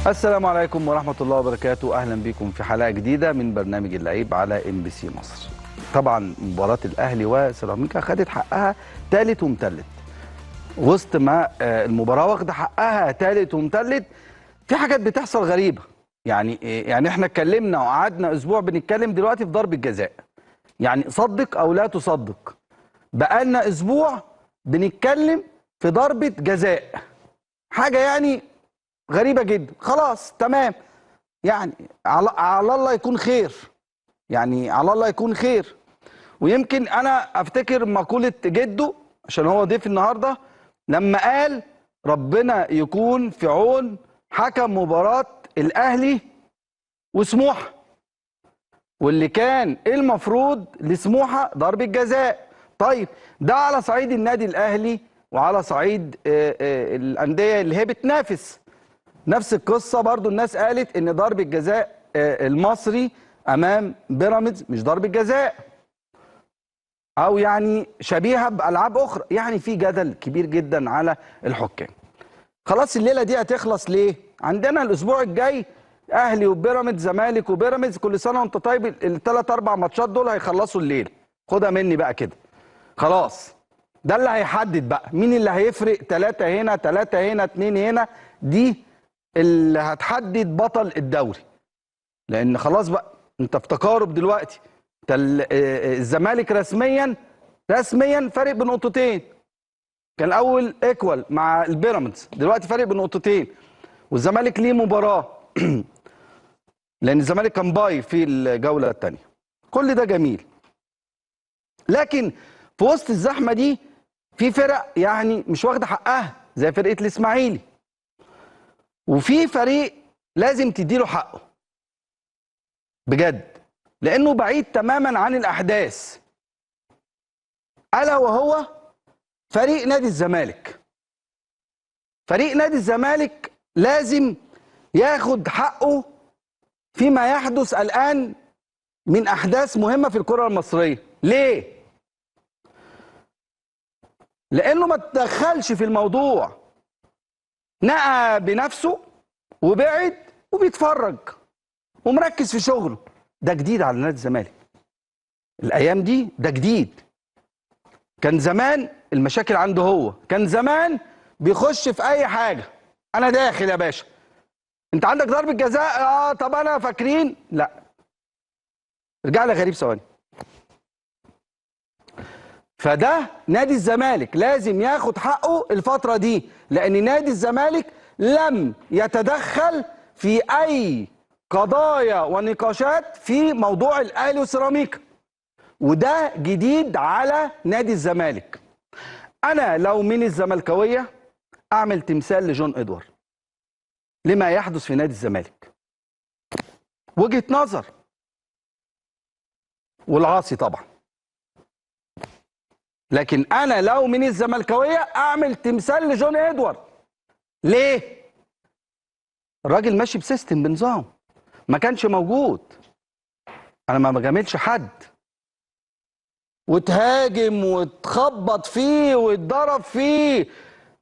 السلام عليكم ورحمة الله وبركاته، أهلا بكم في حلقة جديدة من برنامج اللعيب على MBC مصر. طبعا مباراة الأهلي وسيراميكا خدت حقها تالت ومتلت. وسط ما المباراة واخدة حقها تالت ومتلت، في حاجات بتحصل غريبة. يعني احنا اتكلمنا وقعدنا أسبوع بنتكلم دلوقتي في ضرب الجزاء. يعني صدق أو لا تصدق، بقالنا أسبوع بنتكلم في ضربة جزاء. حاجة يعني غريبة جدا. خلاص تمام، يعني على الله يكون خير، يعني على الله يكون خير. ويمكن أنا أفتكر مقولة جده، عشان هو ضيف النهاردة، لما قال ربنا يكون في عون حكم مباراة الأهلي وسموحة، واللي كان المفروض لسموحة ضربة جزاء. طيب ده على صعيد النادي الأهلي وعلى صعيد الأندية اللي هي بتنافس. نفس القصة برضو الناس قالت ان ضربة جزاء المصري امام بيراميدز مش ضربة جزاء، او يعني شبيهة بألعاب اخرى. يعني في جدل كبير جدا على الحكام. خلاص الليلة دي هتخلص ليه؟ عندنا الاسبوع الجاي اهلي وبيراميدز، زمالك وبيراميدز، كل سنة وانت طيب. الثلاث اربع ماتشات دول هيخلصوا الليل، خدها مني بقى كده. خلاص ده اللي هيحدد بقى مين اللي هيفرق، 3 هنا 3 هنا 2 هنا، دي اللي هتحدد بطل الدوري. لان خلاص بقى انت في تقارب دلوقتي. انت الزمالك رسميا فارق بنقطتين، كان الاول equal مع البيراميدز، دلوقتي فارق بنقطتين، والزمالك ليه مباراة لان الزمالك كان bye في الجولة الثانية. كل ده جميل، لكن في وسط الزحمة دي في فرق يعني مش واخده حقها زي فرقه الاسماعيلي، وفي فريق لازم تديله حقه بجد لانه بعيد تماما عن الاحداث، الا وهو فريق نادي الزمالك. فريق نادي الزمالك لازم ياخد حقه فيما يحدث الان من احداث مهمة في الكره المصرية. ليه؟ لانه ما تدخلش في الموضوع، نقى بنفسه وبعد وبيتفرج ومركز في شغله. ده جديد على نادي الزمالك الايام دي، ده جديد. كان زمان المشاكل عنده هو، كان زمان بيخش في اي حاجة، انا داخل يا باشا، انت عندك ضربه جزاء، طب انا فاكرين، لا ارجع لي غريب ثواني. فده نادي الزمالك لازم ياخد حقه الفترة دي، لأن نادي الزمالك لم يتدخل في أي قضايا ونقاشات في موضوع الأهلي وسيراميكا، وده جديد على نادي الزمالك. أنا لو من الزملكاوية أعمل تمثال لجون إدوارد لما يحدث في نادي الزمالك. وجهة نظر، والعاصي طبعا، لكن انا لو من الزملكاويه اعمل تمثال لجون ادوارد. ليه؟ الراجل ماشي ب system، بنظام ما كانش موجود. انا ما بجاملش حد، وتهاجم وتخبط فيه وتضرب فيه.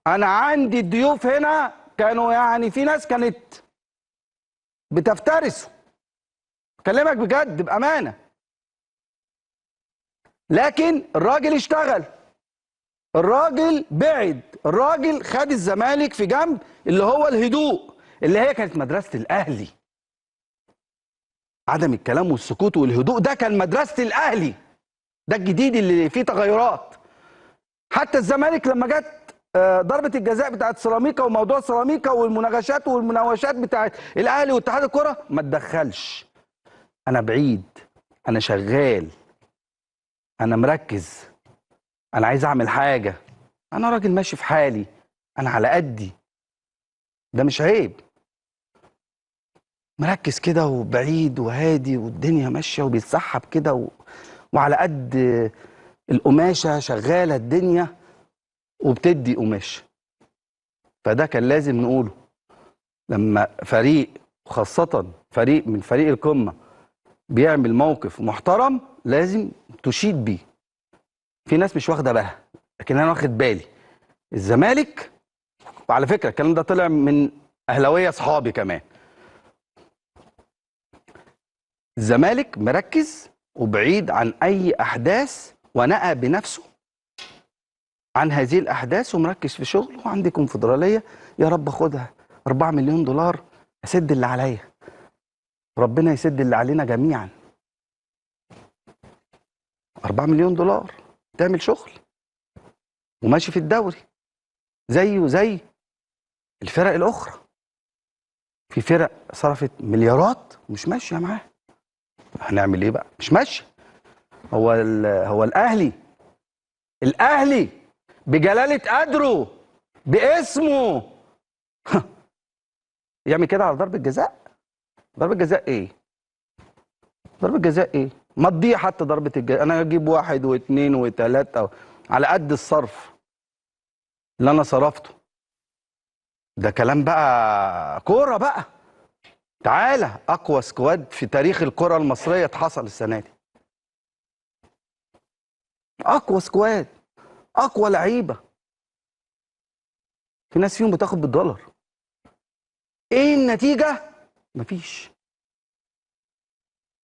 انا عندي الضيوف هنا كانوا يعني في ناس كانت بتفترسه، بكلمك بجد بامانه. لكن الراجل اشتغل، الراجل بعد، الراجل خد الزمالك في جنب، اللي هو الهدوء اللي هي كانت مدرسة الأهلي. عدم الكلام والسكوت والهدوء ده كان مدرسة الأهلي، ده الجديد اللي فيه تغيرات. حتى الزمالك لما جت ضربة الجزاء بتاعت سيراميكا وموضوع سيراميكا والمناقشات والمناوشات بتاعت الأهلي واتحاد الكرة، ما تدخلش. أنا بعيد، أنا شغال، أنا مركز، أنا عايز أعمل حاجة، أنا راجل ماشي في حالي، أنا على قدي. ده مش عيب. مركز كده وبعيد وهادي والدنيا ماشية وبيتسحب كده وعلى قد القماشة شغالة الدنيا وبتدي قماشة. فده كان لازم نقوله لما فريق، خاصة فريق من فريق القمة، بيعمل موقف محترم لازم تشيد بيه. في ناس مش واخده بالها، لكن انا واخد بالي. الزمالك، وعلى فكرة الكلام ده طلع من اهلاويه اصحابي كمان، الزمالك مركز وبعيد عن اي احداث، ونأى بنفسه عن هذه الاحداث ومركز في شغله. وعندي كونفدراليه يا رب اخدها، 4 مليون دولار اسد اللي عليا، ربنا يسد اللي علينا جميعا. 4 مليون دولار تعمل شغل، وماشي في الدوري زيه زي الفرق الاخرى. في فرق صرفت مليارات ومش ماشية معاها، هنعمل ايه بقى؟ مش ماشية. هو الاهلي، الاهلي بجلاله قدره باسمه يعمل كده على ضربه جزاء؟ ضربه جزاء ايه؟ ضربه جزاء ايه؟ ما تضيع حتى ضربه الجزاء. انا اجيب 1 و2 و3 على قد الصرف اللي انا صرفته. ده كلام بقى كورة بقى. تعالى، اقوى squad في تاريخ الكره المصرية اتحصل السنة دي، اقوى squad، اقوى لعيبة، في ناس فيهم بتاخد بالدولار. ايه النتيجة؟ مفيش.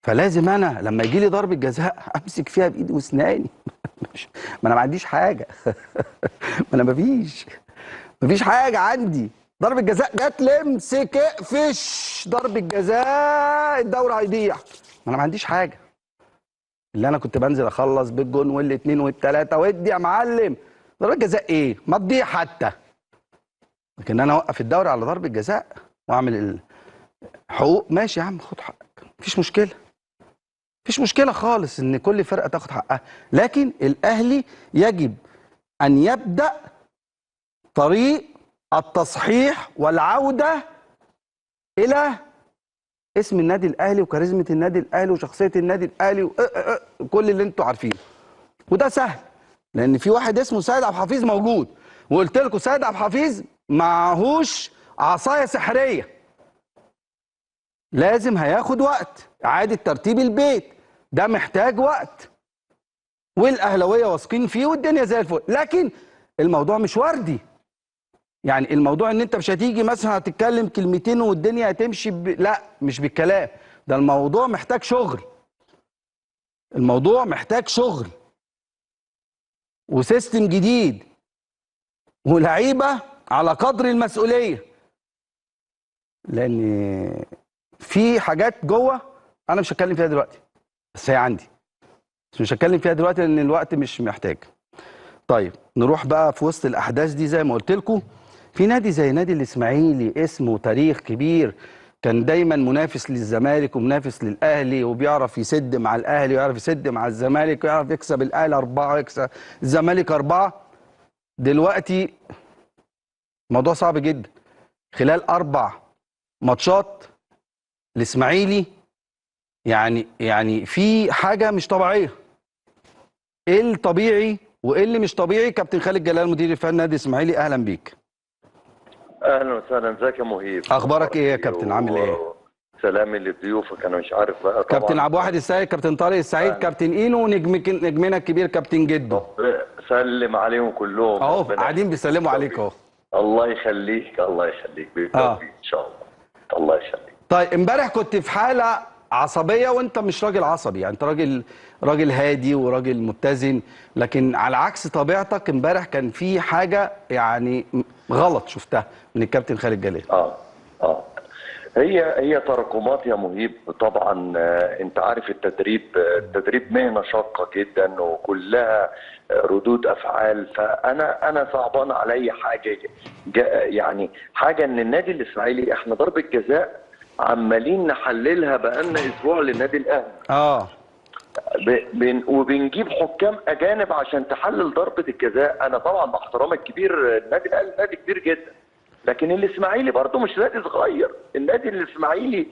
فلازم انا لما يجي لي ضربه جزاء امسك فيها بايدي واسناني. ما انا ما عنديش حاجة. ما انا مفيش حاجة عندي. ضربه جزاء جت، لمسك، اقفش، ضربه جزاء، الدوري هيضيع. ما انا ما عنديش حاجة. اللي انا كنت بنزل اخلص بالجون والاثنين والثلاثة وادي يا معلم، ضربه جزاء ايه؟ ما تضيع حتى. لكن انا اوقف الدوري على ضربه جزاء واعمل الحقوق، ماشي يا عم خد حقك، مفيش مشكلة. مفيش مشكلة خالص ان كل فرقه تاخد حقها، لكن الاهلي يجب ان يبدا طريق التصحيح والعودة الى اسم النادي الاهلي وكاريزمه النادي الاهلي وشخصية النادي الاهلي وكل اللي انتوا عارفينه. وده سهل لان في واحد اسمه سيد عبد الحفيظ موجود، وقلت لكم سيد عبد الحفيظ معهوش عصاية سحريه، لازم هياخد وقت. اعاده ترتيب البيت ده محتاج وقت، والاهلاويه واثقين فيه والدنيا زي الفل، لكن الموضوع مش وردي. يعني الموضوع ان انت مش هتيجي مثلا هتتكلم كلمتين والدنيا هتمشي لا، مش بالكلام ده. الموضوع محتاج شغل، الموضوع محتاج شغل وسيستم جديد ولعيبة على قدر المسؤولية، لان في حاجات جوه انا مش هتكلم فيها دلوقتي، بس هي عندي، بس مش هتكلم فيها دلوقتي لان الوقت مش محتاج. طيب نروح بقى في وسط الاحداث دي زي ما قلت لكم، في نادي زي نادي الاسماعيلي، اسمه وتاريخ كبير، كان دايما منافس للزمالك ومنافس للاهلي، وبيعرف يسد مع الاهلي ويعرف يسد مع الزمالك ويعرف يكسب الاهلي 4 ويكسب الزمالك 4. دلوقتي الموضوع صعب جدا. خلال 4 ماتشات الاسماعيلي يعني في حاجة مش طبيعية. ايه الطبيعي وايه اللي مش طبيعي؟ كابتن خالد جلال مدير الفني نادي الاسماعيلي، اهلا بيك. اهلا وسهلا، ازيك يا مهيب؟ اخبارك ايه يا كابتن؟ عامل ايه؟ سلامي لضيوفك، انا مش عارف بقى طبعا. كابتن عبد الواحد السيد، كابتن طارق السعيد، كابتن اينو، نجمنا الكبير كابتن جدو. سلم عليهم كلهم اهو، قاعدين بيسلموا عليك اهو. الله يخليك، الله يخليك، بالتوفيق ان شاء الله. الله يخليك. طيب امبارح كنت في حاله عصبية، وانت مش راجل عصبي، يعني انت راجل هادي وراجل متزن، لكن على عكس طبيعتك امبارح كان في حاجة يعني غلط شفتها من الكابتن خالد جلال. هي تراكمات يا مهيب طبعا. انت عارف التدريب مهنة شاقه جدا وكلها ردود افعال، فانا صعبان علي حاجة، يعني حاجة ان النادي الاسماعيلي احنا ضربه جزاء عمالين نحللها بقالنا اسبوع للنادي الاهلي. وبنجيب حكام اجانب عشان تحلل ضربه الجزاء. انا طبعا باحترامي الكبير النادي الاهلي نادي كبير جدا، لكن الاسماعيلي برضه مش نادي صغير. النادي الاسماعيلي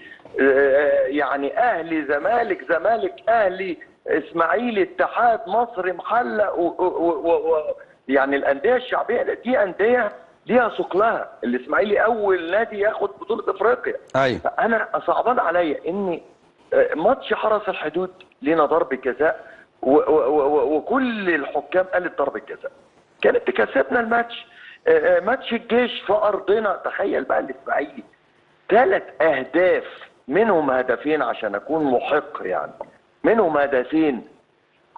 يعني اهلي زمالك، زمالك اهلي، اسماعيلي، اتحاد، مصري، محله، يعني الاندية الشعبية دي اندية ليها ثقلها. الاسماعيلي اول نادي ياخد بطوله افريقيا. ايوه. فانا صعبان عليا ان ماتش حرس الحدود لينا ضربه جزاء وكل الحكام قالت ضربه جزاء، كانت تكسبنا الماتش. ماتش الجيش في ارضنا، تخيل بقى الاسماعيلي 3 اهداف منهم هدفين عشان اكون محق، يعني منهم هدفين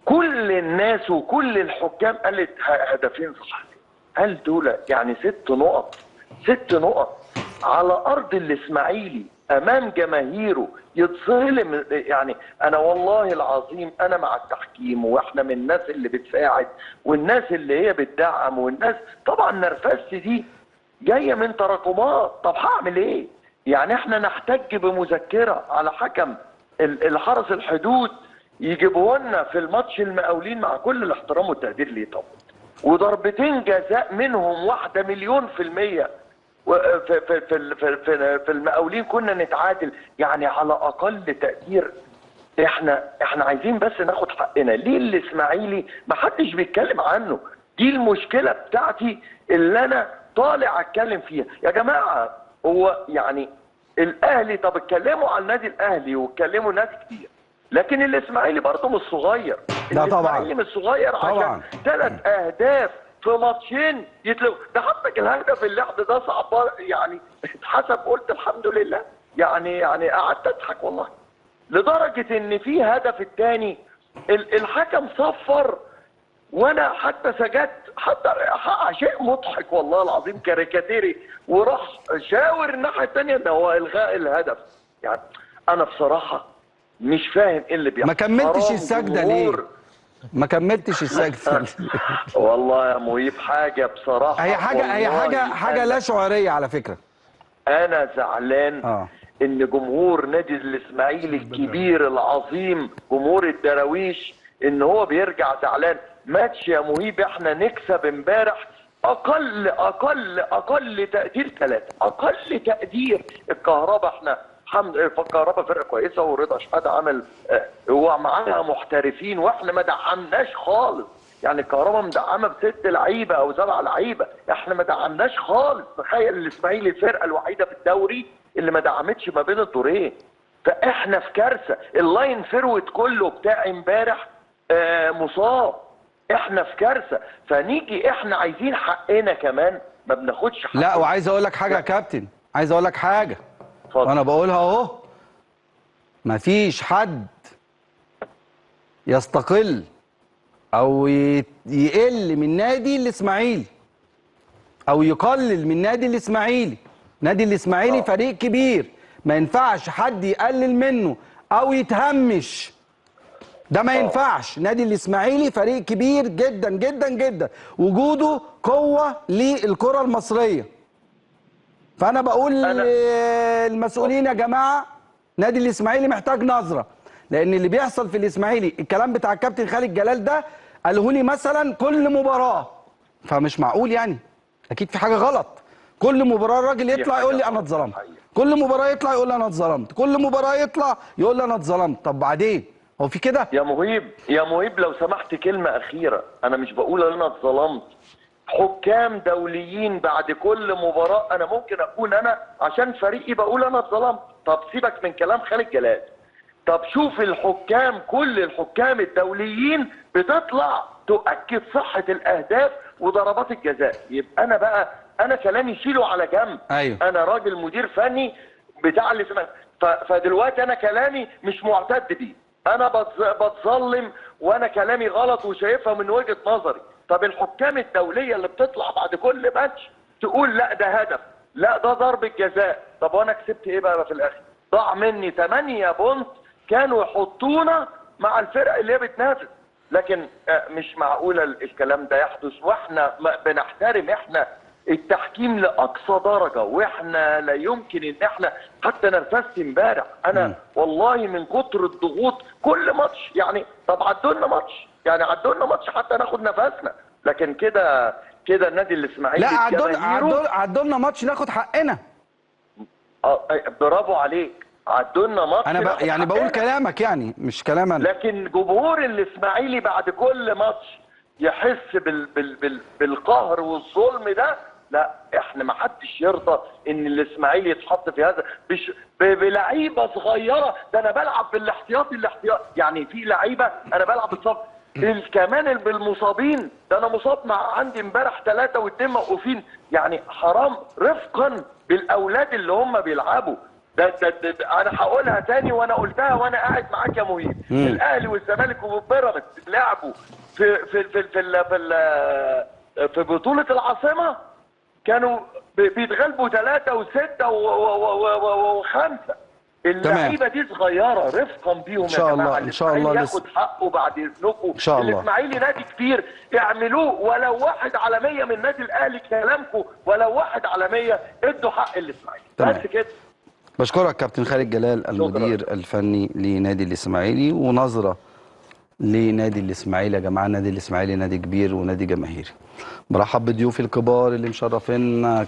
كل الناس وكل الحكام قالت هدفين صح. هل دول يعني 6 نقط، 6 نقط على ارض الاسماعيلي امام جماهيره يتظلم؟ يعني انا والله العظيم انا مع التحكيم، واحنا من الناس اللي بتساعد والناس اللي هي بتدعم والناس طبعا نرفزتي دي جاية من تراكمات. طب هعمل ايه؟ يعني احنا نحتج بمذكره على حكم الحرس الحدود يجيبوه لنا في الماتش المقاولين مع كل الاحترام والتقدير ليه طبعا، وضربتين جزاء منهم واحدة 1,000,000% في في في في في المقاولين كنا نتعادل. يعني على اقل تقدير احنا عايزين بس ناخد حقنا. ليه الاسماعيلي ما حدش بيتكلم عنه؟ دي المشكلة بتاعتي اللي انا طالع اتكلم فيها يا جماعة. هو يعني الاهلي، طب اتكلموا على النادي الاهلي واتكلموا نادي كتير، لكن الاسماعيلي برضه مش صغير. لا طبعا الاسماعيلي مش صغير عشان 3 اهداف في ماتشين يتلغوا. ده حتى الهدف اللي ده صعب يعني اتحسب، قلت الحمد لله، يعني قعدت اضحك والله، لدرجة ان في هدف الثاني الحكم صفر وانا حتى سجدت، حتى شيء مضحك والله العظيم كاريكاتيري، وراح شاور الناحية الثانية ان هو الغاء الهدف. يعني انا بصراحة مش فاهم ايه اللي بيحصل. ما كملتش السجدة ليه؟ ما كملتش السجدة والله يا مهيب حاجة بصراحة، هي حاجة، هي حاجة لا شعوريه على فكرة. انا زعلان ان جمهور نادي الاسماعيلي الكبير العظيم، جمهور الدراويش، ان هو بيرجع زعلان. ماتش يا مهيب احنا نكسب امبارح اقل اقل اقل تقدير 3، اقل تقدير. الكهرباء احنا الحمد لله الكهرباء فرقه كويسة، ورضا شحاته عمل هو معاها محترفين، واحنا ما دعمناش خالص. يعني الكهرباء مدعمه ب6 لعيبة او 7 لعيبة، احنا ما دعمناش خالص. تخيل الاسماعيلي الفرقة الوحيدة في الدوري اللي ما دعمتش ما بين الدورين، فاحنا في كارثة. ال line forward كله بتاع امبارح مصاب، احنا في كارثة. فنيجي احنا عايزين حقنا كمان، ما بناخدش حقنا. لا وعايز اقول لك حاجة يا كابتن، عايز اقول لك حاجة وانا بقولها اهو، مفيش حد يستقل او يقل من نادي الاسماعيلي او يقلل من نادي الاسماعيلي. نادي الاسماعيلي فريق كبير، ما ينفعش حد يقلل منه او يتهمش، ده ما ينفعش. نادي الاسماعيلي فريق كبير جدا جدا جدا، وجوده قوة للكرة المصرية. فانا بقول للمسؤولين يا جماعة، نادي الاسماعيلي محتاج نظره، لان اللي بيحصل في الاسماعيلي، الكلام بتاع الكابتن خالد جلال ده قاله لي مثلا كل مباراة، فمش معقول يعني، اكيد في حاجة غلط. كل مباراة الراجل يطلع يقول لي انا اتظلمت، كل مباراة يطلع يقول لي انا اتظلمت، كل مباراة يطلع يقول لي انا اتظلمت. طب بعدين هو في كده؟ يا مهيب، يا مهيب لو سمحت كلمة اخيرة، انا مش بقول ان انا اتظلمت. حكام دوليين بعد كل مباراة انا ممكن اكون انا عشان فريقي بقول انا اتظلمت. طب سيبك من كلام خالد جلال، طب شوف الحكام، كل الحكام الدوليين بتطلع تؤكد صحة الاهداف وضربات الجزاء. يبقى انا بقى انا كلامي شيله على جنب. أيوه. انا راجل مدير فني بتاع اللي فدلوقتي انا كلامي مش معتد بيه، انا بتظلم وانا كلامي غلط وشايفها من وجهة نظري. طب الحكام الدولية اللي بتطلع بعد كل ماتش تقول لا ده هدف، لا ده ضربة جزاء، طب وانا كسبت ايه بقى في الاخر؟ ضاع مني 8 بونت كانوا يحطونا مع الفرق اللي هي بتنافس. لكن مش معقولة الكلام ده يحدث، واحنا بنحترم احنا التحكيم لاقصى درجه، واحنا لا يمكن ان احنا حتى نرفزت امبارح انا والله من كتر الضغوط كل ماتش. يعني طب عدوا لنا ماتش، يعني عدوا لنا ماتش حتى ناخد نفسنا، لكن كده كده النادي الاسماعيلي لا عدوا لنا ماتش ناخد حقنا. برافو عليك، عدوا لنا ماتش. انا يعني بقول كلامك يعني مش كلام انا. لكن جمهور الاسماعيلي بعد كل ماتش يحس بالقهر والظلم ده. لا احنا ما حدش يرضى ان الاسماعيلي يتحط في هذا بلعيبه صغيرة. ده انا بلعب بالاحتياطي، الاحتياط يعني في لعيبة انا بلعب بالصف كمان بالمصابين. ده انا مصاب مع عندي امبارح 3 و2 موقوفين، يعني حرام. رفقا بالاولاد اللي هم بيلعبوا. ده انا هقولها تاني وانا قلتها وانا قاعد معاك يا مهيب. الاهلي والزمالك وبيراميدز لعبوا في في في في في, في بطوله العاصمة، كانوا بيتغلبوا 3 و6 و5. اللعيبة دي صغيرة، رفقا بيهم ان شاء الله. ان شاء الله ياخد حقه بعد اذنكم. ان شاء الله. الاسماعيلي نادي كبير، اعملوه ولو 1 على 100 من نادي الاهلي، كلامكم ولو 1 على 100 ادوا حق الاسماعيلي بس كده. بشكرك كابتن خالد جلال المدير الفني لنادي الاسماعيلي، ونظره لنادي الاسماعيلي. يا جماعة نادي الاسماعيلي نادي كبير ونادي جماهيري. برحب بضيوفي الكبار اللي مشرفينا،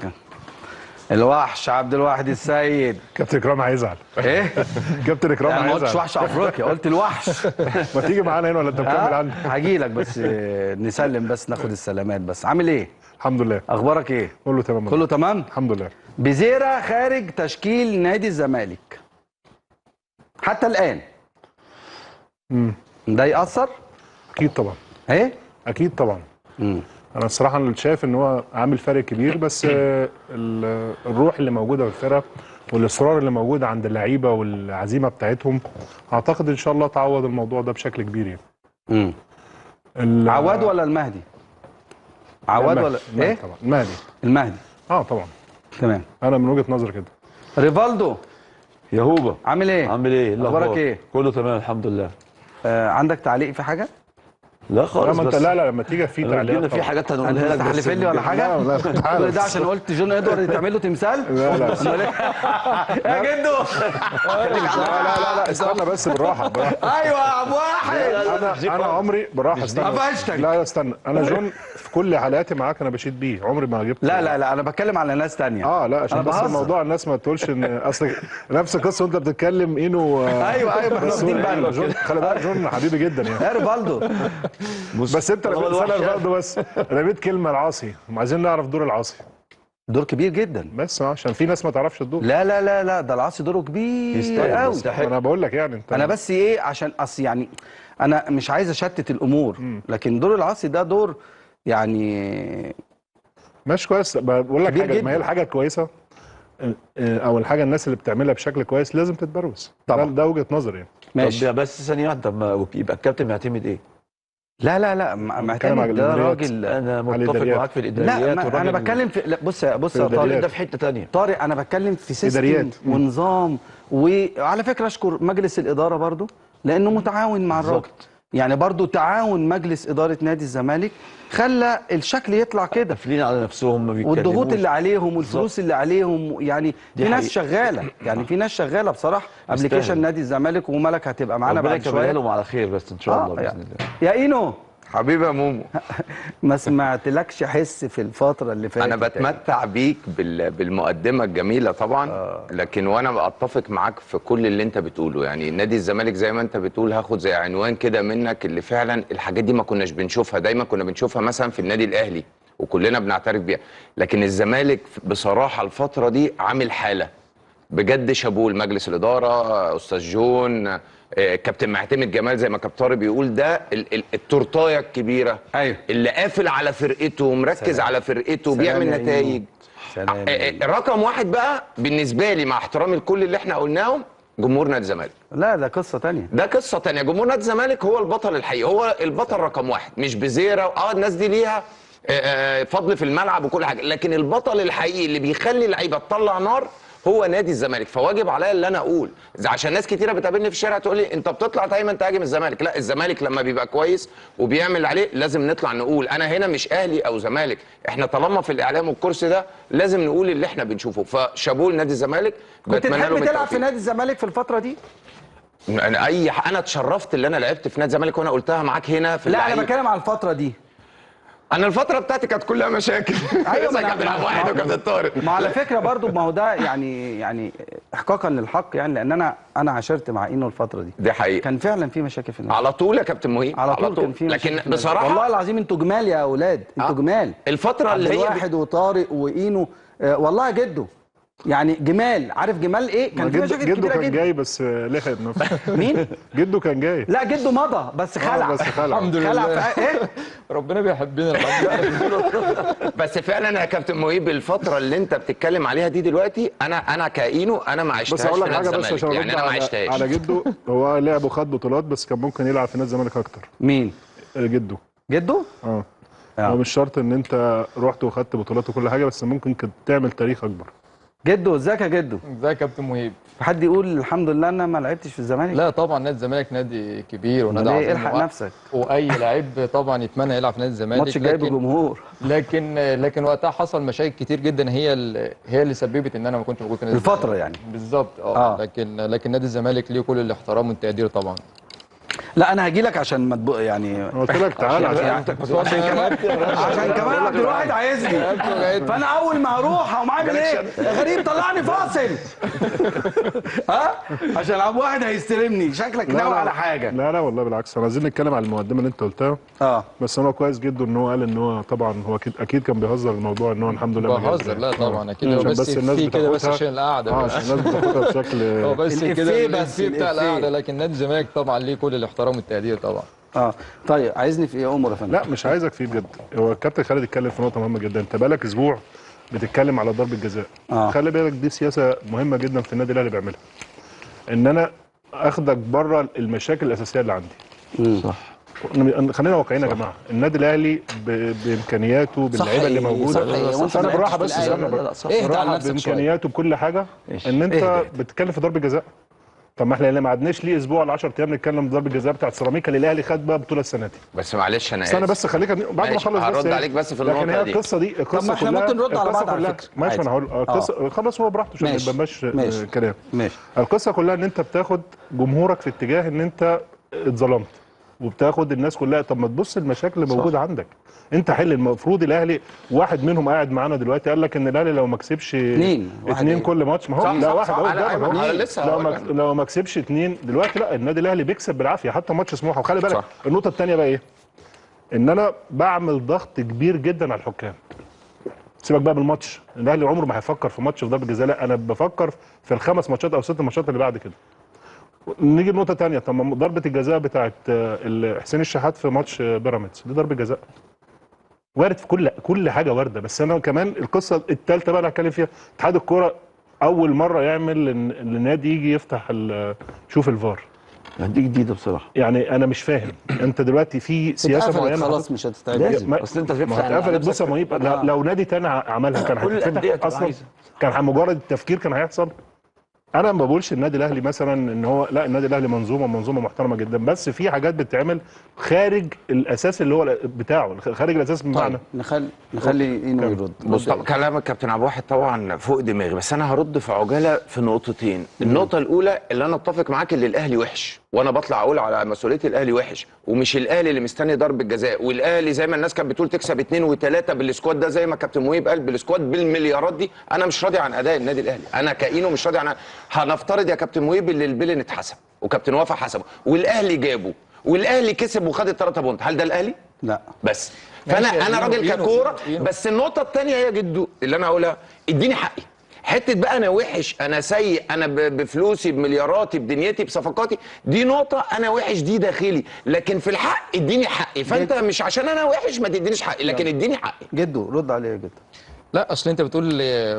الوحش عبد الواحد السيد. كابتن اكرام هيزعل. ايه؟ كابتن اكرام هيزعل. ما قلتش وحش افريقيا، قلت الوحش. ما تيجي معانا هنا ولا انت مكمل عندك؟ هاجي لك بس نسلم، بس ناخد السلامات بس. عامل ايه؟ الحمد لله. اخبارك ايه؟ كله تمام. كله تمام؟ الحمد لله. بزيرة خارج تشكيل نادي الزمالك حتى الان. ده يأثر؟ اكيد طبعا. ايه؟ اكيد طبعا. انا الصراحة اللي شايف ان هو عامل فرق كبير، بس الروح اللي موجودة في الفرقة والاصرار اللي موجود عند اللعيبة والعزيمة بتاعتهم، اعتقد ان شاء الله تعوض الموضوع ده بشكل كبير يعني. عواد ولا المهدي؟ عواد ولا ايه؟ طبعا المهدي. المهدي طبعا. تمام. انا من وجهه نظري كده. ريفالدو يا هوبا، عامل ايه؟ عامل ايه؟ اخبارك ايه؟ كله تمام الحمد لله. عندك تعليق في حاجة؟ لا خالص. لا لا لا لما تيجي في تعليقات في حاجات هنقولها لك. تحلف لي ولا حاجة؟ لا لا ده عشان قلت جون ادوارد تعمل له تمثال؟ لا لا يا جدو. لا لا لا استنى بس، بالراحة بالراحة. ايوه يا عم واحد. انا عمري بالراحة استنى. قفشتك. لا استنى، انا جون في كل حلقاتي معاك انا بشيد بيه، عمري ما جبت. لا لا لا انا بتكلم على ناس ثانية. لا عشان بس الموضوع الناس ما تقولش ان اصل نفس القصة وانت بتتكلم اينو. ايوه ايوه احنا واخدين بالنا. جون خلي بالك، جون حبيبي جدا يعني. يا ريفالدو بس انت ريفالدو بس رميت كلمة العاصي، عايزين نعرف دور العاصي. دور كبير جدا بس عشان في ناس ما تعرفش الدور. لا لا لا لا ده العاصي دوره كبير قوي. انا بقول لك يعني انت، انا بس ايه عشان اصل يعني انا مش عايز اشتت الامور، لكن دور العاصي ده دور يعني ماشي كويس. بقول لك حاجة، ما هي الحاجة الكويسة او الحاجة الناس اللي بتعملها بشكل كويس لازم تتبروز طبعا. ده وجهه نظري يعني. ماشي. طب بس ثانية واحدة، طب يبقى الكابتن معتمد ايه؟ لا لا لا معتمد ده راجل. انا متفق معاك في الاداريات. لا انا بتكلم في، لا بص بص يا طارق، ده في حتة ثانية. طارق انا بتكلم في system ونظام، وعلى فكرة اشكر مجلس الادارة برضو لانه متعاون مع الراجل. يعني برضو تعاون مجلس ادارة نادي الزمالك خلى الشكل يطلع كده. قافلين على نفسهم، ما بيتكلموش، والضغوط اللي عليهم والفلوس اللي عليهم، يعني في ناس شغالة، يعني في ناس شغالة بصراحة. application نادي الزمالك وملك هتبقى معانا بعد شوية. ربنا لهم على خير بس ان شاء الله باذن الله. يا اينو حبيبي يا مومو، ما سمعتلكش حس في الفترة اللي فاتت. انا بتمتع بيك بالمقدمة الجميلة طبعا، لكن وانا اتفق معاك في كل اللي انت بتقوله. يعني نادي الزمالك زي ما انت بتقول، هاخد زي عنوان كده منك، اللي فعلا الحاجات دي ما كناش بنشوفها، دايما كنا بنشوفها مثلا في النادي الاهلي وكلنا بنعترف بيها، لكن الزمالك بصراحة الفترة دي عامل حاله بجد. شابوه لمجلس الادارة، استاذ جون، كابتن معتمد جمال زي ما كابتن طارق بيقول، ده التورتايه الكبيرة. أيوه. اللي قافل على فرقته ومركز سلام. على فرقته وبيعمل نتائج. رقم واحد بقى بالنسبة لي، مع احترامي لكل اللي احنا قلناهم، جمهور نادي الزمالك. لا ده قصة ثانية، ده قصة ثانية. جمهور نادي الزمالك هو البطل الحقيقي، هو البطل رقم واحد، مش بزيره. الناس دي ليها فضل في الملعب وكل حاجة، لكن البطل الحقيقي اللي بيخلي اللعيبة تطلع نار هو نادي الزمالك. فواجب عليا اللي انا اقول، عشان ناس كتيرة بتقابلني في الشارع تقول لي انت بتطلع دايما تهاجم الزمالك. لا، الزمالك لما بيبقى كويس وبيعمل عليه لازم نطلع نقول. انا هنا مش اهلي او زمالك، احنا طالما في الاعلام والكرسي ده لازم نقول اللي احنا بنشوفه. فشابوه لنادي الزمالك. كنت تحب تلعب في نادي الزمالك في الفترة دي؟ انا انا اتشرفت اللي انا لعبت في نادي الزمالك، وانا قلتها معاك هنا في. لا انا بتكلم على الفترة دي. انا الفترة بتاعتي كانت كلها مشاكل. ايوه كابتن عبد الواحد وكابتن طارق. ما على فكرة برضو، ما هو ده يعني احقاقا للحق، يعني لان انا عاشرت مع اينو الفترة دي. دي حقيقة كان فعلا في مشاكل في النادي على طول يا كابتن مهيب، على طول كان في مشاكل. لكن بصراحة والله العظيم انتوا جمال يا اولاد، انتوا جمال. الفترة اللي هي واحد وطارق واينو، والله جدو يعني جمال، عارف جمال ايه؟ كان في مشاكل كبيرة جدا. جده كان جاي بس لحق نفسه. مين؟ جده كان جاي. لا جده مضى بس خلع. بس خلع الحمد لله. خلع ايه؟ ربنا بيحبنا الحمد لله. بس فعلا يا كابتن مهيب الفترة اللي انت بتتكلم عليها دي دلوقتي انا كاينو انا ما عشتهاش. بس اقول لك حاجة بس عشان يعني انا ما عشتهاش على جده. هو لعب وخد بطولات بس كان ممكن يلعب في نادي الزمالك اكتر. مين؟ جده. جده؟ اه هو مش شرط ان انت رحت وخدت بطولات وكل حاجة، بس ممكن كنت تعمل تاريخ اكبر. جدو ازيك يا جدو؟ ازيك يا كابتن مهيب؟ حد يقول الحمد لله انا ما لعبتش في الزمالك؟ لا طبعا نادي الزمالك نادي كبير ونادي عظيم. الحق نفسك. واي لعيب طبعا يتمنى يلعب في نادي الزمالك. الماتش الجاي بجمهور. لكن وقتها حصل مشاكل كتير جدا هي اللي سببت ان انا ما كنتش موجود في نادي الفترة الزمالك. يعني بالظبط. لكن نادي الزمالك ليه كل الاحترام والتقدير طبعا. لا انا هاجي لك عشان ما يعني قلت لك تعالى عشان كمان عبد الواحد عايزني، فانا اول ما هروح هقوم عامل ايه؟ غريب طلعني فاصل. ها عشان عبد الواحد هيستلمني. شكلك ناوي على حاجة. لا لا والله بالعكس، انا عايزين نتكلم على المقدمة اللي انت قلتها. بس هو كويس جدا ان هو قال ان هو طبعا هو اكيد كان بيهزر الموضوع ان هو الحمد لله بهزر. لا طبعا اكيد هو بس في كده بس عشان القعدة، عشان الناس بتاخدها بشكل هو بس كده بس بتاع القعدة. لكن نادي الزمالك طبعا ليه كل الاحترام والتقدير طبعا. طيب عايزني في ايه امور يا فندم؟ لا مش عايزك فيه بجد. هو الكابتن خالد اتكلم في نقطة مهمة جدا. انت بقالك اسبوع بتتكلم على ضربه جزاء. خلي بالك دي سياسة مهمة جدا في النادي الاهلي بيعملها، ان انا اخدك بره المشاكل الاساسية اللي عندي. صح. خلينا واقعيين يا جماعة، النادي الاهلي بامكانياته باللعيبه اللي موجودة. انا بالراحة بس استنى، بامكانياته بكل حاجة. ان انت بتتكلم في ضربه جزاء. طب ما احنا اللي ما قعدناش ليه اسبوع ولا 10 ايام نتكلم ضربه الجزاء بتاعت سيراميكا اللي الاهلي خد بقى بطوله السنة دي. بس معلش انا استنى بس خليك بعد ما اخلص بس هرد عليك بس في النقطة لكن دي. هي القصة دي القصة طب ما احنا ممكن نرد على بعض على فكرة. ماشي انا هقول القصة خلص هو براحته عشان ما يبقاش كلام. ماشي. القصة كلها ان انت بتاخد جمهورك في اتجاه ان انت اتظلمت، وبتاخد الناس كلها. طب ما تبص المشاكل اللي موجودة عندك انت حل. المفروض الاهلي واحد منهم قاعد معانا دلوقتي قال لك ان الاهلي لو ما كسبش اثنين كل ماتش، ما هو لا واحد اهو لو ما كسبش اثنين دلوقتي، لا النادي الاهلي بيكسب بالعافية حتى ماتش سموحه. وخلي بالك النقطة الثانية بقى ايه؟ ان انا بعمل ضغط كبير جدا على الحكام. سيبك بقى من الماتش، الاهلي عمره ما هيفكر في ماتش في ضربه جزاء، لا انا بفكر في الخمس ماتشات او ست ماتشات اللي بعد كده. نيجي لنقطة ثانية. طب ما ضربه الجزاء بتاعت حسين الشحات في ماتش بيراميدز دي ضربه جزاء وارد في كل حاجة وارده. بس انا كمان القصة الثالثة بقى اللي هتكلم فيها، اتحاد الكورة اول مرة يعمل ان النادي يجي يفتح شوف الفار. دي جديدة بصراحة. يعني انا مش فاهم انت دلوقتي في سياسة معينة خلاص مش هتتعمل. اصل انت اتقفلت. بص يا مهيب، لو نادي تاني عملها كان هتتفتح اصلا، كان مجرد التفكير كان هيحصل. انا ما بقولش النادي الاهلي مثلا ان هو لا، النادي الاهلي منظومة محترمه جدا، بس في حاجات بتتعمل خارج الاساس اللي هو بتاعه، خارج الاساس بمعنى. طيب نخلي اينو يرد. بص كلامك كابتن عبد الواحد طبعا فوق دماغي، بس انا هرد في عجالة في نقطتين. النقطة الاولى اللي انا اتفق معاك اللي الاهلي وحش، وانا بطلع اقول على مسؤولية الاهلي وحش، ومش الاهلي اللي مستني ضربه جزاء، والاهلي زي ما الناس كانت بتقول تكسب 2 و3 بال squad ده، زي ما كابتن مهيب قال بال squad بالمليارات دي. انا مش راضي عن اداء النادي الاهلي، انا كاينو مش راضي عن. هنفترض يا كابتن مهيب اللي البلن اتحسب وكابتن وفا حسبه والاهلي جابه والاهلي كسب وخد الثلاثة point، هل ده الاهلي؟ لا. بس فانا انا راجل ككوره. بس النقطة الثانية يا جدو اللي انا هقولها، اديني حقي. حتة بقى انا وحش، انا سيء، انا بفلوسي بملياراتي بدنيتي بصفقاتي، دي نقطة انا وحش دي داخلي، لكن في الحق اديني حقي. فانت مش عشان انا وحش ما تدينيش حقي، لكن اديني حقي. جدو رد عليه يا جدو. لا اصل انت بتقول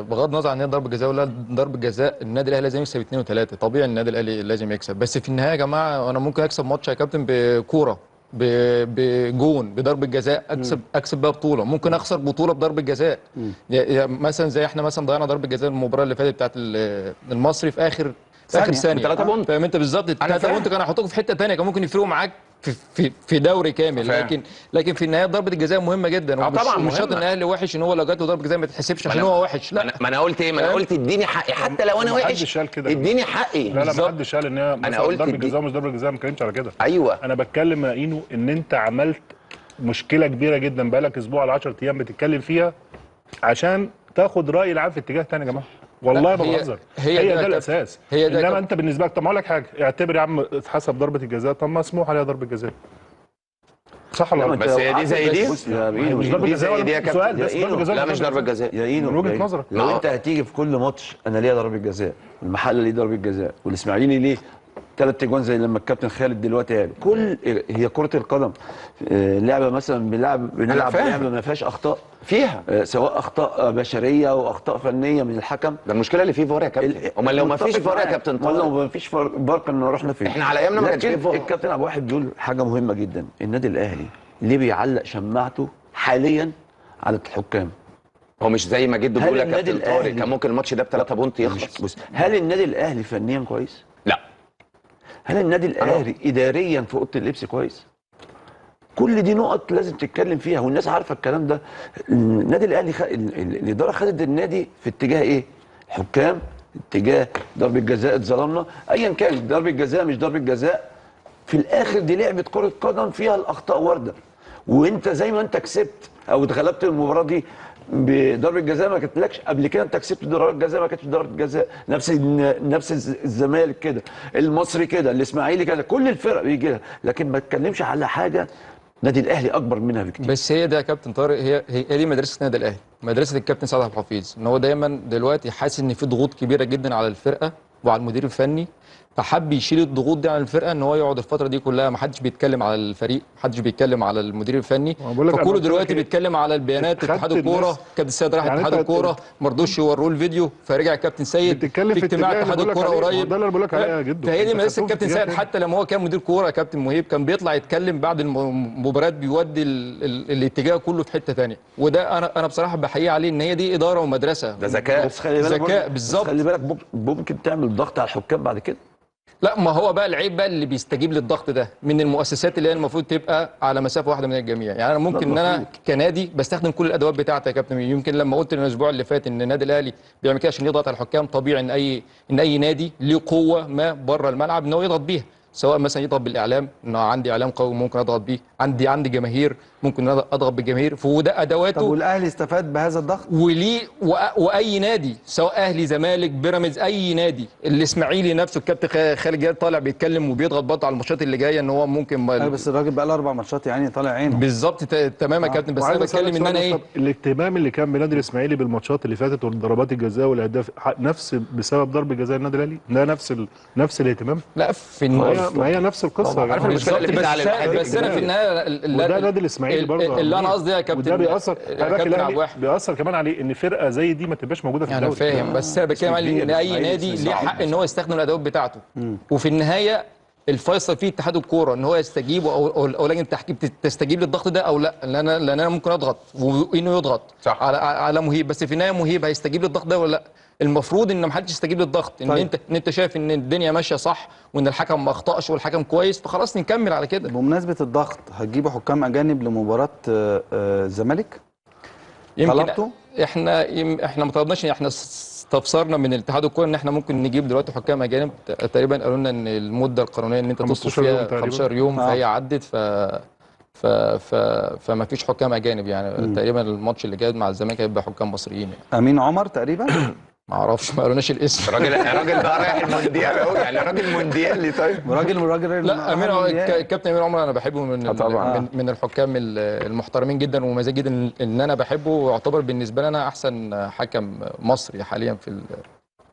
بغض النظر عن ان هي ضربه جزاء ولا ضربه جزاء، النادي الاهلي لازم يكسب 2 و3، طبيعي النادي الاهلي لازم يكسب. بس في النهاية يا جماعة انا ممكن اكسب ماتش يا كابتن بكوره بجون بضربه جزاء، اكسب بقى بطوله، ممكن اخسر بطوله بضربه جزاء. مثلا زي احنا مثلا ضيعنا ضربه جزاء المباراة اللي فاتت بتاعت المصري في اخر ثانية 3 point. فاهم انت بالظبط؟ 3 point كانوا هيحطوك في حتة ثانية، كان ممكن يفرقوا معاك في دوري كامل. لكن في النهاية ضربه الجزاء مهمة جدا. طبعا مش شرط ان الاهلي وحش ان هو لو جات له ضربه جزاء ما تتحسبش عشان هو وحش. لا ما انا قلت ايه؟ ما انا قلت اديني حقي حتى لو انا وحش، اديني حقي. لا لا ما حدش قال ان هي انا قلت ضربه جزاء مش ضربه جزاء، ما اتكلمتش على كده. ايوه انا بتكلم يا اينو ان انت عملت مشكلة كبيرة جدا بقالك اسبوع ولا 10 ايام بتتكلم فيها عشان تاخد راي العام في اتجاه ثاني يا جماعة. والله ما بهزر، هي ده الاساس. انما انت بالنسبة لك، طب اقول لك حاجة، اعتبر يا عم اتحسب ضربه الجزاء، طب ما مسموح عليها ضربه جزاء. صح ولا بس هي دي زي دي؟ مش ضربه جزاء دي يا كابتن. لا مش ضربه جزاء يا اينو من وجهه نظرك. لو انت هتيجي في كل ماتش انا ليا ضربه جزاء، المحلة ليه ضربه جزاء، والاسماعيلي ليه 3 اجوان زي لما الكابتن خالد دلوقتي قال. كل هي كره القدم لعبه مثلا بنلعب لعبه ما فيهاش اخطاء فيها، سواء اخطاء بشرية او اخطاء فنية من الحكم. ده المشكلة اللي فيه فار يا كابتن. امال لو ما فيش فار يا كابتن طارق، لو ما فيش فار كنا رحنا فين؟ احنا على ايامنا ما كانش فيه فار. الكابتن عبد الواحد بيقول حاجة مهمة جدا، النادي الاهلي ليه بيعلق شماعته حاليا على الحكام؟ هو مش زي ما جده بيقول يا كابتن طارق كان ممكن الماتش ده ب3 point يخلص. بص، هل النادي الاهلي فنيا كويس؟ لا. هل النادي الاهلي اداريا في اوضة اللبس كويس؟ كل دي نقط لازم تتكلم فيها والناس عارفه الكلام ده. النادي الاهلي الادارة خدت النادي في اتجاه ايه؟ حكام، اتجاه ضربه جزاء اتظلمنا، ايا كان ضربه جزاء مش ضربه جزاء، في الاخر دي لعبه كره قدم فيها الاخطاء وارده. وانت زي ما انت كسبت او اتغلبت المباراة دي بضربه جزاء ما كانتلكش قبل كده، انت كسبت ضربه جزاء ما كانتش ضربه جزاء، نفس الزمالك كده، المصري كده، الاسماعيلي كده، كل الفرق بيجي لها، لكن ما تتكلمش على حاجة النادي الاهلي اكبر منها بكتير. بس هي ده يا كابتن طارق، هي دي مدرسه النادي الاهلي، مدرسه الكابتن سعد عبد الحفيظ، ان هو دايما دلوقتي حاسس ان في ضغوط كبيرة جدا على الفرقة وعلى المدير الفني، فحب يشيل الضغوط دي عن الفرقة، ان هو يقعد الفترة دي كلها ما حدش بيتكلم على الفريق، ما حدش بيتكلم على المدير الفني، فكله دلوقتي بيتكلم على البيانات. اتحاد الكورة، كابتن سيد راح اتحاد الكورة ما رضوش يوروه الفيديو، فرجع الكابتن سيد في اجتماع اتحاد الكورة قريب. ده اللي بقول لك عليه يا جدو. فهي دي مدرسه الكابتن سيد. حتى لما هو كان مدير كورة كابتن مهيب كان بيطلع يتكلم بعد المباريات، بيودي الاتجاه كله في حتة ثانية، وده انا بصراحة بحييه عليه، ان هي دي ادارة ومدرسة. ده ذكاء، ذكاء بالظبط. خلي بالك ممكن تعمل ضغط على الحكام بعد كده. لا، ما هو بقى العيب بقى اللي بيستجيب للضغط ده من المؤسسات اللي هي المفروض تبقى على مسافة واحدة من الجميع. يعني انا ممكن ان انا كنادي بستخدم كل الادوات بتاعتي يا كابتن. يمكن لما قلت الاسبوع اللي فات ان النادي الاهلي بيعمل كده عشان يضغط على الحكام، طبيعي ان اي نادي ليه قوة ما بره الملعب ان هو يضغط بيها، سواء مثلا يضغط بالاعلام، ان عندي اعلام قوي ممكن اضغط بيه، عندي جماهير ممكن اضغط بالجماهير، فوده ادواته. طب والاهلي استفاد بهذا الضغط؟ وليه واي نادي سواء اهلي زمالك بيراميدز اي نادي، الاسماعيلي نفسه الكابتن خالد جلال طالع بيتكلم وبيضغط برضه على الماتشات اللي جاية ان هو ممكن بس الراجل بقى له 4 ماتشات يعني طالع عينه بالظبط. تمام يا كابتن، بس انا بتكلم ان انا ايه الاهتمام اللي كان بنادي الاسماعيلي بالماتشات اللي فاتت والضربات الجزاء والاهداف نفس بسبب ضرب جزاء النادي الاهلي، ده نفس الاهتمام. لا في ما هي نفس القصة. عارف المشكلة اللي بس انا في النهاية وده نادي الاسماعيلي برضه اللي انا قصدي يا كابتن، وده بيأثر بيأثر كمان عليه ان فرقه زي دي ما تبقاش موجودة في الدوري. انا فاهم، بس انا بتكلم على ان اي نادي ليه حق ان هو يستخدم الادوات بتاعته، وفي النهاية الفيصل فيه اتحاد الكورة ان هو يستجيب او لجنة التحكيم تستجيب للضغط ده او لا. لان انا ممكن اضغط وانه يضغط صح على مهيب، بس في النهاية مهيب هيستجيب للضغط ده ولا لا؟ المفروض ان ما حدش يستجيب للضغط، ان طيب. انت شايف ان الدنيا ماشية صح وان الحكم ما اخطاش والحكم كويس، فخلاص نكمل على كده. بمناسبة الضغط، هتجيبوا حكام اجانب لمباراة الزمالك؟ طلبتوا؟ احنا ما طلبناش، احنا استفسرنا من الاتحاد الكورة ان احنا ممكن نجيب دلوقتي حكام اجانب. تقريبا قالوا لنا ان المدة القانونية ان انت تطلب فيها 15 يوم، فهي عدت، ف فما فيش حكام اجانب يعني. تقريبا الماتش اللي جاي مع الزمالك هيبقى حكام مصريين يعني. امين عمر تقريبا ما اعرفش، ما قالوناش الاسم. الراجل بقى رايح المونديال اهو، يعني راجل مونديالي. طيب راجل لا، امين الكابتن امين عمر انا بحبه من من الحكام المحترمين جدا ومميزين جدا، ان انا بحبه ويعتبر بالنسبة لي انا احسن حكم مصري حاليا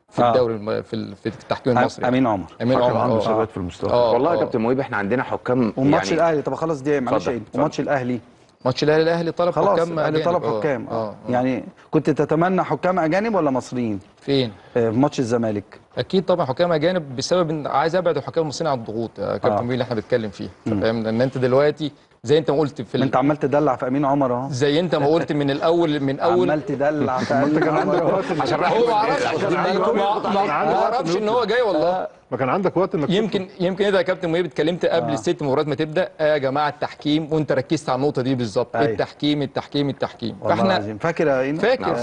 في الدوري في التحكيم المصري. امين عمر، امين عمر عنده ثبات في المستوى. والله يا كابتن مهيب احنا عندنا حكام. وماتش يعني الاهلي، طب خلص دي معلش، وماتش الاهلي، ماتش الاهلي طلب حكام الاهلي طلب حكام. يعني كنت تتمنى حكام اجانب ولا مصريين؟ فين؟ في ماتش الزمالك اكيد طبعا حكام اجانب، بسبب ان عايز ابعد الحكام المصريين عن الضغوط يا كابتن مهيب اللي احنا بنتكلم فيه. فاهم ان انت دلوقتي زي انت ما قلت في انت عمال تدلع في امين عمر اهو، زي انت ما قلت من الاول، من اول عمال تدلع في امين عمر عشان هو ما اعرفش ان هو جاي. والله ما كان عندك وقت انك يمكن ايه ده يا كابتن مهيب، اتكلمت قبل الست مباريات ما تبدا يا جماعة التحكيم، وانت ركزت على النقطة دي بالظبط. التحكيم التحكيم التحكيم. فاحنا فاكر يا فاكر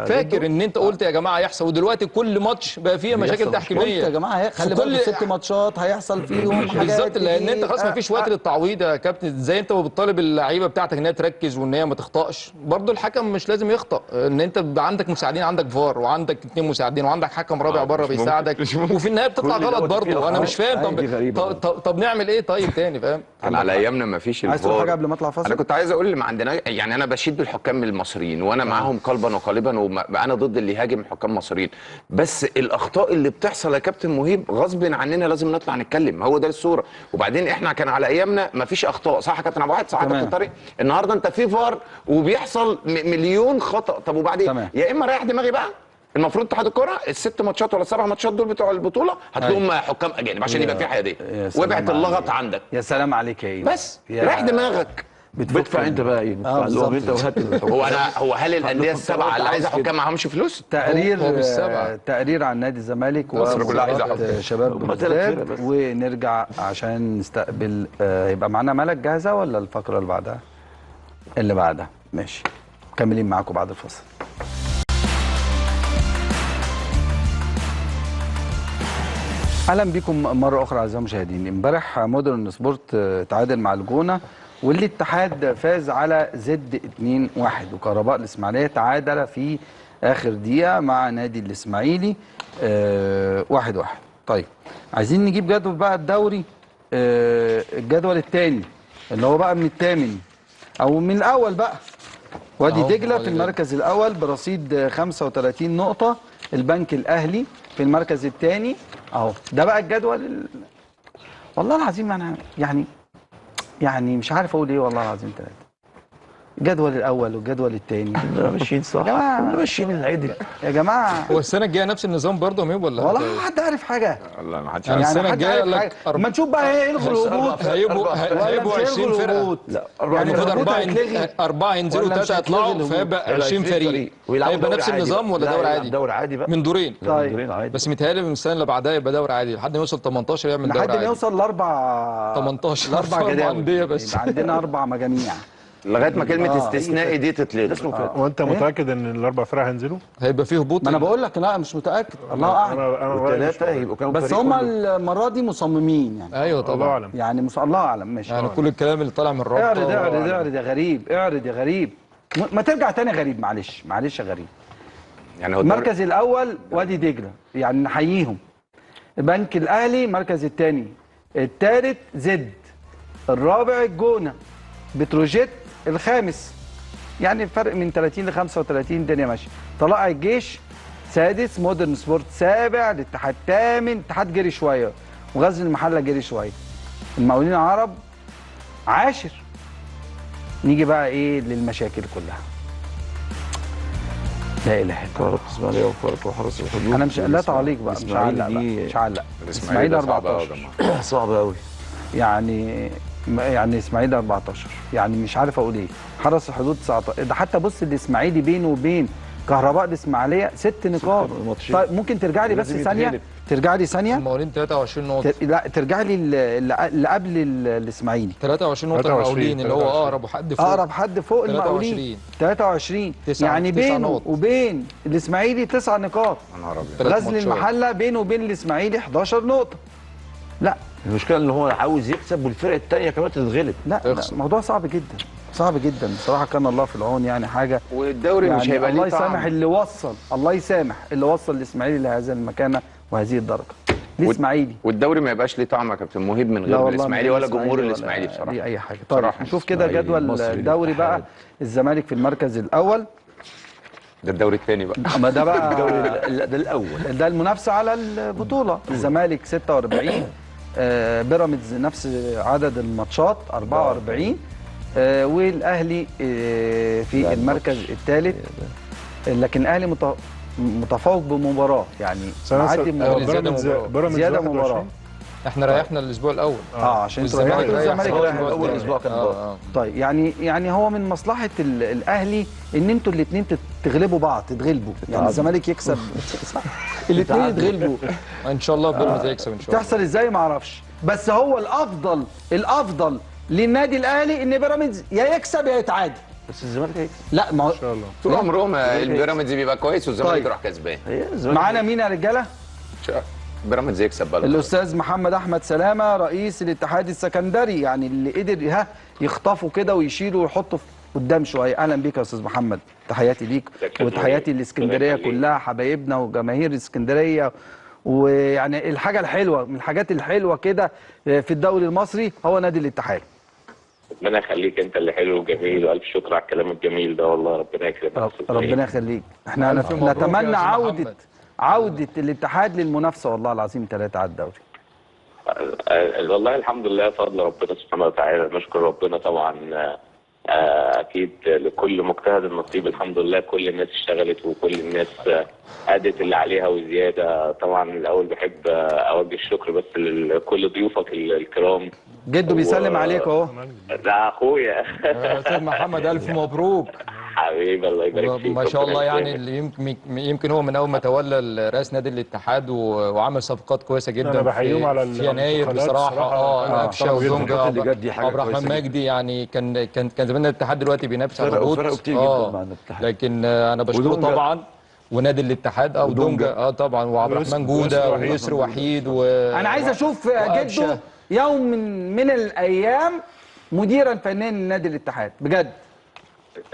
فاكر ان انت قلت يا جماعة هيحصل، ودلوقتي كل ماتش بقى فيه مشاكل تحكيميه. قلت يا جماعة خلي بالك 6 ماتشات هيحصل فيهم حاجات بالظبط، لان انت خلاص ما فيش وقت للتعويض يا كابتن. كابتن زي انت ما بتطالب اللعيبة بتاعتك ان هي تركز وان هي ما تخطاش، برضه الحكم مش لازم يخطا، ان انت عندك مساعدين، عندك فار وعندك 2 مساعدين وعندك حكم رابع بره بيساعدك، وفي النهاية بتطلع غلط برضه. انا مش فاهم. طب نعمل ايه طيب تاني؟ فاهم؟ انا على ايامنا ما فيش الفار. عايز تقول حاجة قبل ما اطلع فاصل؟ انا كنت عايز اقول ما عندنا، يعني انا بشيد بالحكام المصريين وانا معاهم قلبا وقالبا، وانا ضد اللي يهاجم حكام مصريين، بس الاخطاء اللي بتحصل يا كابتن مهيب غصب عننا لازم نطلع نتكلم، هو ده الصورة. وبعدين احنا كان على ايامنا ما فيش اخطاء، صح يا كابتن عبد الواحد؟ صح يا كابتن طارق؟ النهارده انت في فار وبيحصل مليون خطا. طب وبعدين؟ يا اما رايح دماغي بقى، المفروض اتحاد الكره ال6 ماتشات ولا 7 ماتشات دول بتوع البطولة هتلاقيهم حكام اجانب عشان يبقى في حيادية، وابعت اللغط عندك. يا سلام عليك يا ايه، بس رايح دماغك. بتدفع انت بقى ايه؟ انت وهات. هو انا هو هل الاندية ال7 اللي عايزه حكام معهمش فلوس؟ تقرير عن نادي الزمالك وشباب شباب بلوزداد، ونرجع عشان نستقبل. يبقى معانا ملك جاهزة ولا الفقرة اللي بعدها؟ اللي بعدها ماشي، مكملين معاكم بعد الفاصل. اهلا بكم مرة اخرى اعزائي المشاهدين. امبارح مودرن سبورت تعادل مع الجونه، والاتحاد فاز على زد 2-1، وكهرباء الاسماعيلية تعادل في اخر دقيقة مع نادي الاسماعيلي 1-1. طيب عايزين نجيب جدول بقى الدوري، الجدول الثاني اللي هو بقى من الثامن او من الاول بقى. وادي دجله في المركز الاول برصيد 35 نقطة، البنك الاهلي في المركز الثاني اهو. ده بقى الجدول والله العظيم انا يعني مش عارف اقول ايه، والله العظيم ثلاثة. الجدول الاول والجدول الثاني ماشيين صح، ماشيين العدل يا جماعة. هو السنة الجاية نفس النظام برضه يا ميب ولا والله حد عارف حاجة؟ والله ما حدش عارف. يعني السنة الجاية لك ما نشوف بقى ايه يلغوا الهبوط. هيبقوا 20 فرقه. لا يعني المفروض 4 ينزلوا 3 يطلعوا، فيبقى 20 فريق. هيبقى نفس النظام ولا دوري عادي؟ دوري عادي بقى من دورين. طيب بس متهيألي من السنة اللي بعدها يبقى دوري عادي لحد ما يوصل 18 يعمل دوري عادي، لحد ما يوصل لاربع 18 لاربع جداول بس. يبقى عندنا 4 مجاميع لغاية ما كلمة استثنائي دي تتلغي. وانت متاكد ان الاربع فرق هينزلوا؟ هيبقى فيه هبوط؟ ما انا بقول لك لا مش متاكد، الله اعلم. والثلاثة هيبقوا كام بس هم المرة دي مصممين يعني. ايوه طبعا، الله اعلم يعني الله اعلم. ماشي يعني كل الكلام اللي طالع من الرابطة. اعرض اعرض اعرض يا غريب، اعرض يا غريب، ما ترجع تاني يا غريب، معلش معلش يا غريب. يعني هو المركز الاول وادي دجله، يعني نحييهم. البنك الاهلي المركز الثاني، الثالث زد، الرابع الجونه، بتروجيت الخامس، يعني الفرق من 30 ل 35 الدنيا ماشية. طلائع الجيش سادس، مودرن سبورت سابع، الاتحاد ثامن، الاتحاد جري شوية وغزل المحلة جري شوية، المقاولين العرب عاشر. نيجي بقى ايه للمشاكل كلها. لا اله الا الله. الاسماعيلية وفاركو وحرس الحدود. انا مش لا تعليق بقى، مش هعلق بقى، مش هعلق. الاسماعيلي 14 صعب قوي يعني اسماعيلي 14، يعني مش عارف اقول ايه. حرس الحدود 19، ده حتى بص الاسماعيلي بينه وبين كهرباء الاسماعيلية 6 نقاط. طيب ممكن ترجع لي بس ثانية، ترجع لي ثانية. المقاولين 23 نقطة. لا ترجع لي اللي قبل الاسماعيلي 23 نقطة. المقاولين اللي هو اقرب حد فوق، اقرب حد فوق المقاولين 23، يعني بينه وبين الاسماعيلي 9 نقاط. غزل المحلة بينه وبين الاسماعيلي 11 نقطة. لا المشكلة ان هو عاوز يكسب والفرق الثانية كمان تتغلب. لا الموضوع صعب جدا، صعب جدا بصراحة، كان الله في العون يعني حاجة. والدوري يعني مش هيبقى ليه الله يسامح اللي وصل، الله يسامح اللي وصل الاسماعيلي لهذا المكانة وهذه الدرجة. الاسماعيلي والدوري ما يبقاش ليه طعم يا كابتن مهيب من غير الاسماعيلي ولا جمهور الاسماعيلي بصراحة. دي اي حاجة. طيب نشوف كده جدول الدوري بقى. الزمالك في المركز الاول، ده الدوري الثاني بقى. ما ده بقى الدوري لا ده الاول، ده المنافسة على البطولة. الزمالك 46، بيراميدز نفس عدد الماتشات 44، والاهلي في المركز الثالث، لكن الاهلي متفوق بمباراة يعني معدي مباراة، زيادة مباراة. احنا ريحنا الاسبوع الاول عشان الزمالك ريح اول اسبوع كان طيب يعني هو من مصلحة الاهلي ان انتوا الاثنين تغلبوا بعض، تتغلبوا يعني الزمالك يكسب صح، الاثنين يتغلبوا ان شاء الله. بيراميدز يكسب ان شاء الله. تحصل ازاي ما اعرفش، بس هو الافضل، الافضل للنادي الاهلي ان بيراميدز يا يكسب يا يتعادل، بس الزمالك هيكسب. لا ما هو ان شاء الله طول عمرهم البيراميدز بيبقى كويس والزمالك يروح كسبان. معانا مين يا رجاله؟ بيراميدز يكسب بقى. الاستاذ محمد احمد سلامه رئيس الاتحاد السكندري، يعني اللي قدر يخطفه كده ويشيله ويحطه قدام شوية. اهلا بيك يا استاذ محمد، تحياتي ليك وتحياتي للاسكندريه كلها، حبايبنا وجماهير الاسكندرية. ويعني الحاجة الحلوة من الحاجات الحلوة كده في الدوري المصري هو نادي الاتحاد. ربنا يخليك، انت اللي حلو وجميل، والف شكر على الكلام الجميل ده والله، ربنا يكرمك. ربنا يخليك. احنا نتمنى عوده الاتحاد للمنافسة والله العظيم 3 على الدوري. والله الحمد لله، فضل ربنا سبحانه وتعالى، نشكر ربنا طبعا. اكيد لكل مجتهد النصيب، الحمد لله كل الناس اشتغلت وكل الناس ادت اللي عليها وزيادة. طبعا الاول بحب اوجه الشكر بس لكل ضيوفك الكرام. جدو بيسلم عليك اهو. ده اخويا استاذ محمد، الف مبروك حبيبي، الله يبارك فيك. ما شاء الله، يعني اللي يمكن هو من اول ما تولى رئاسة نادي الاتحاد وعمل صفقات كويسة جدا. انا بحييهم على في يناير بصراحة. قفشه ودونجا عبد الرحمن مجدي، يعني كان زمان الاتحاد دلوقتي بينافس على الهبوط، فرقوا كتير جدا مع الاتحاد. لكن انا بشكره طبعا، ونادي الاتحاد ودونجا طبعا، وعبد الرحمن جوده ويسر وحيد. انا عايز اشوف جده يوم من الايام مديرا فنيا لنادي الاتحاد بجد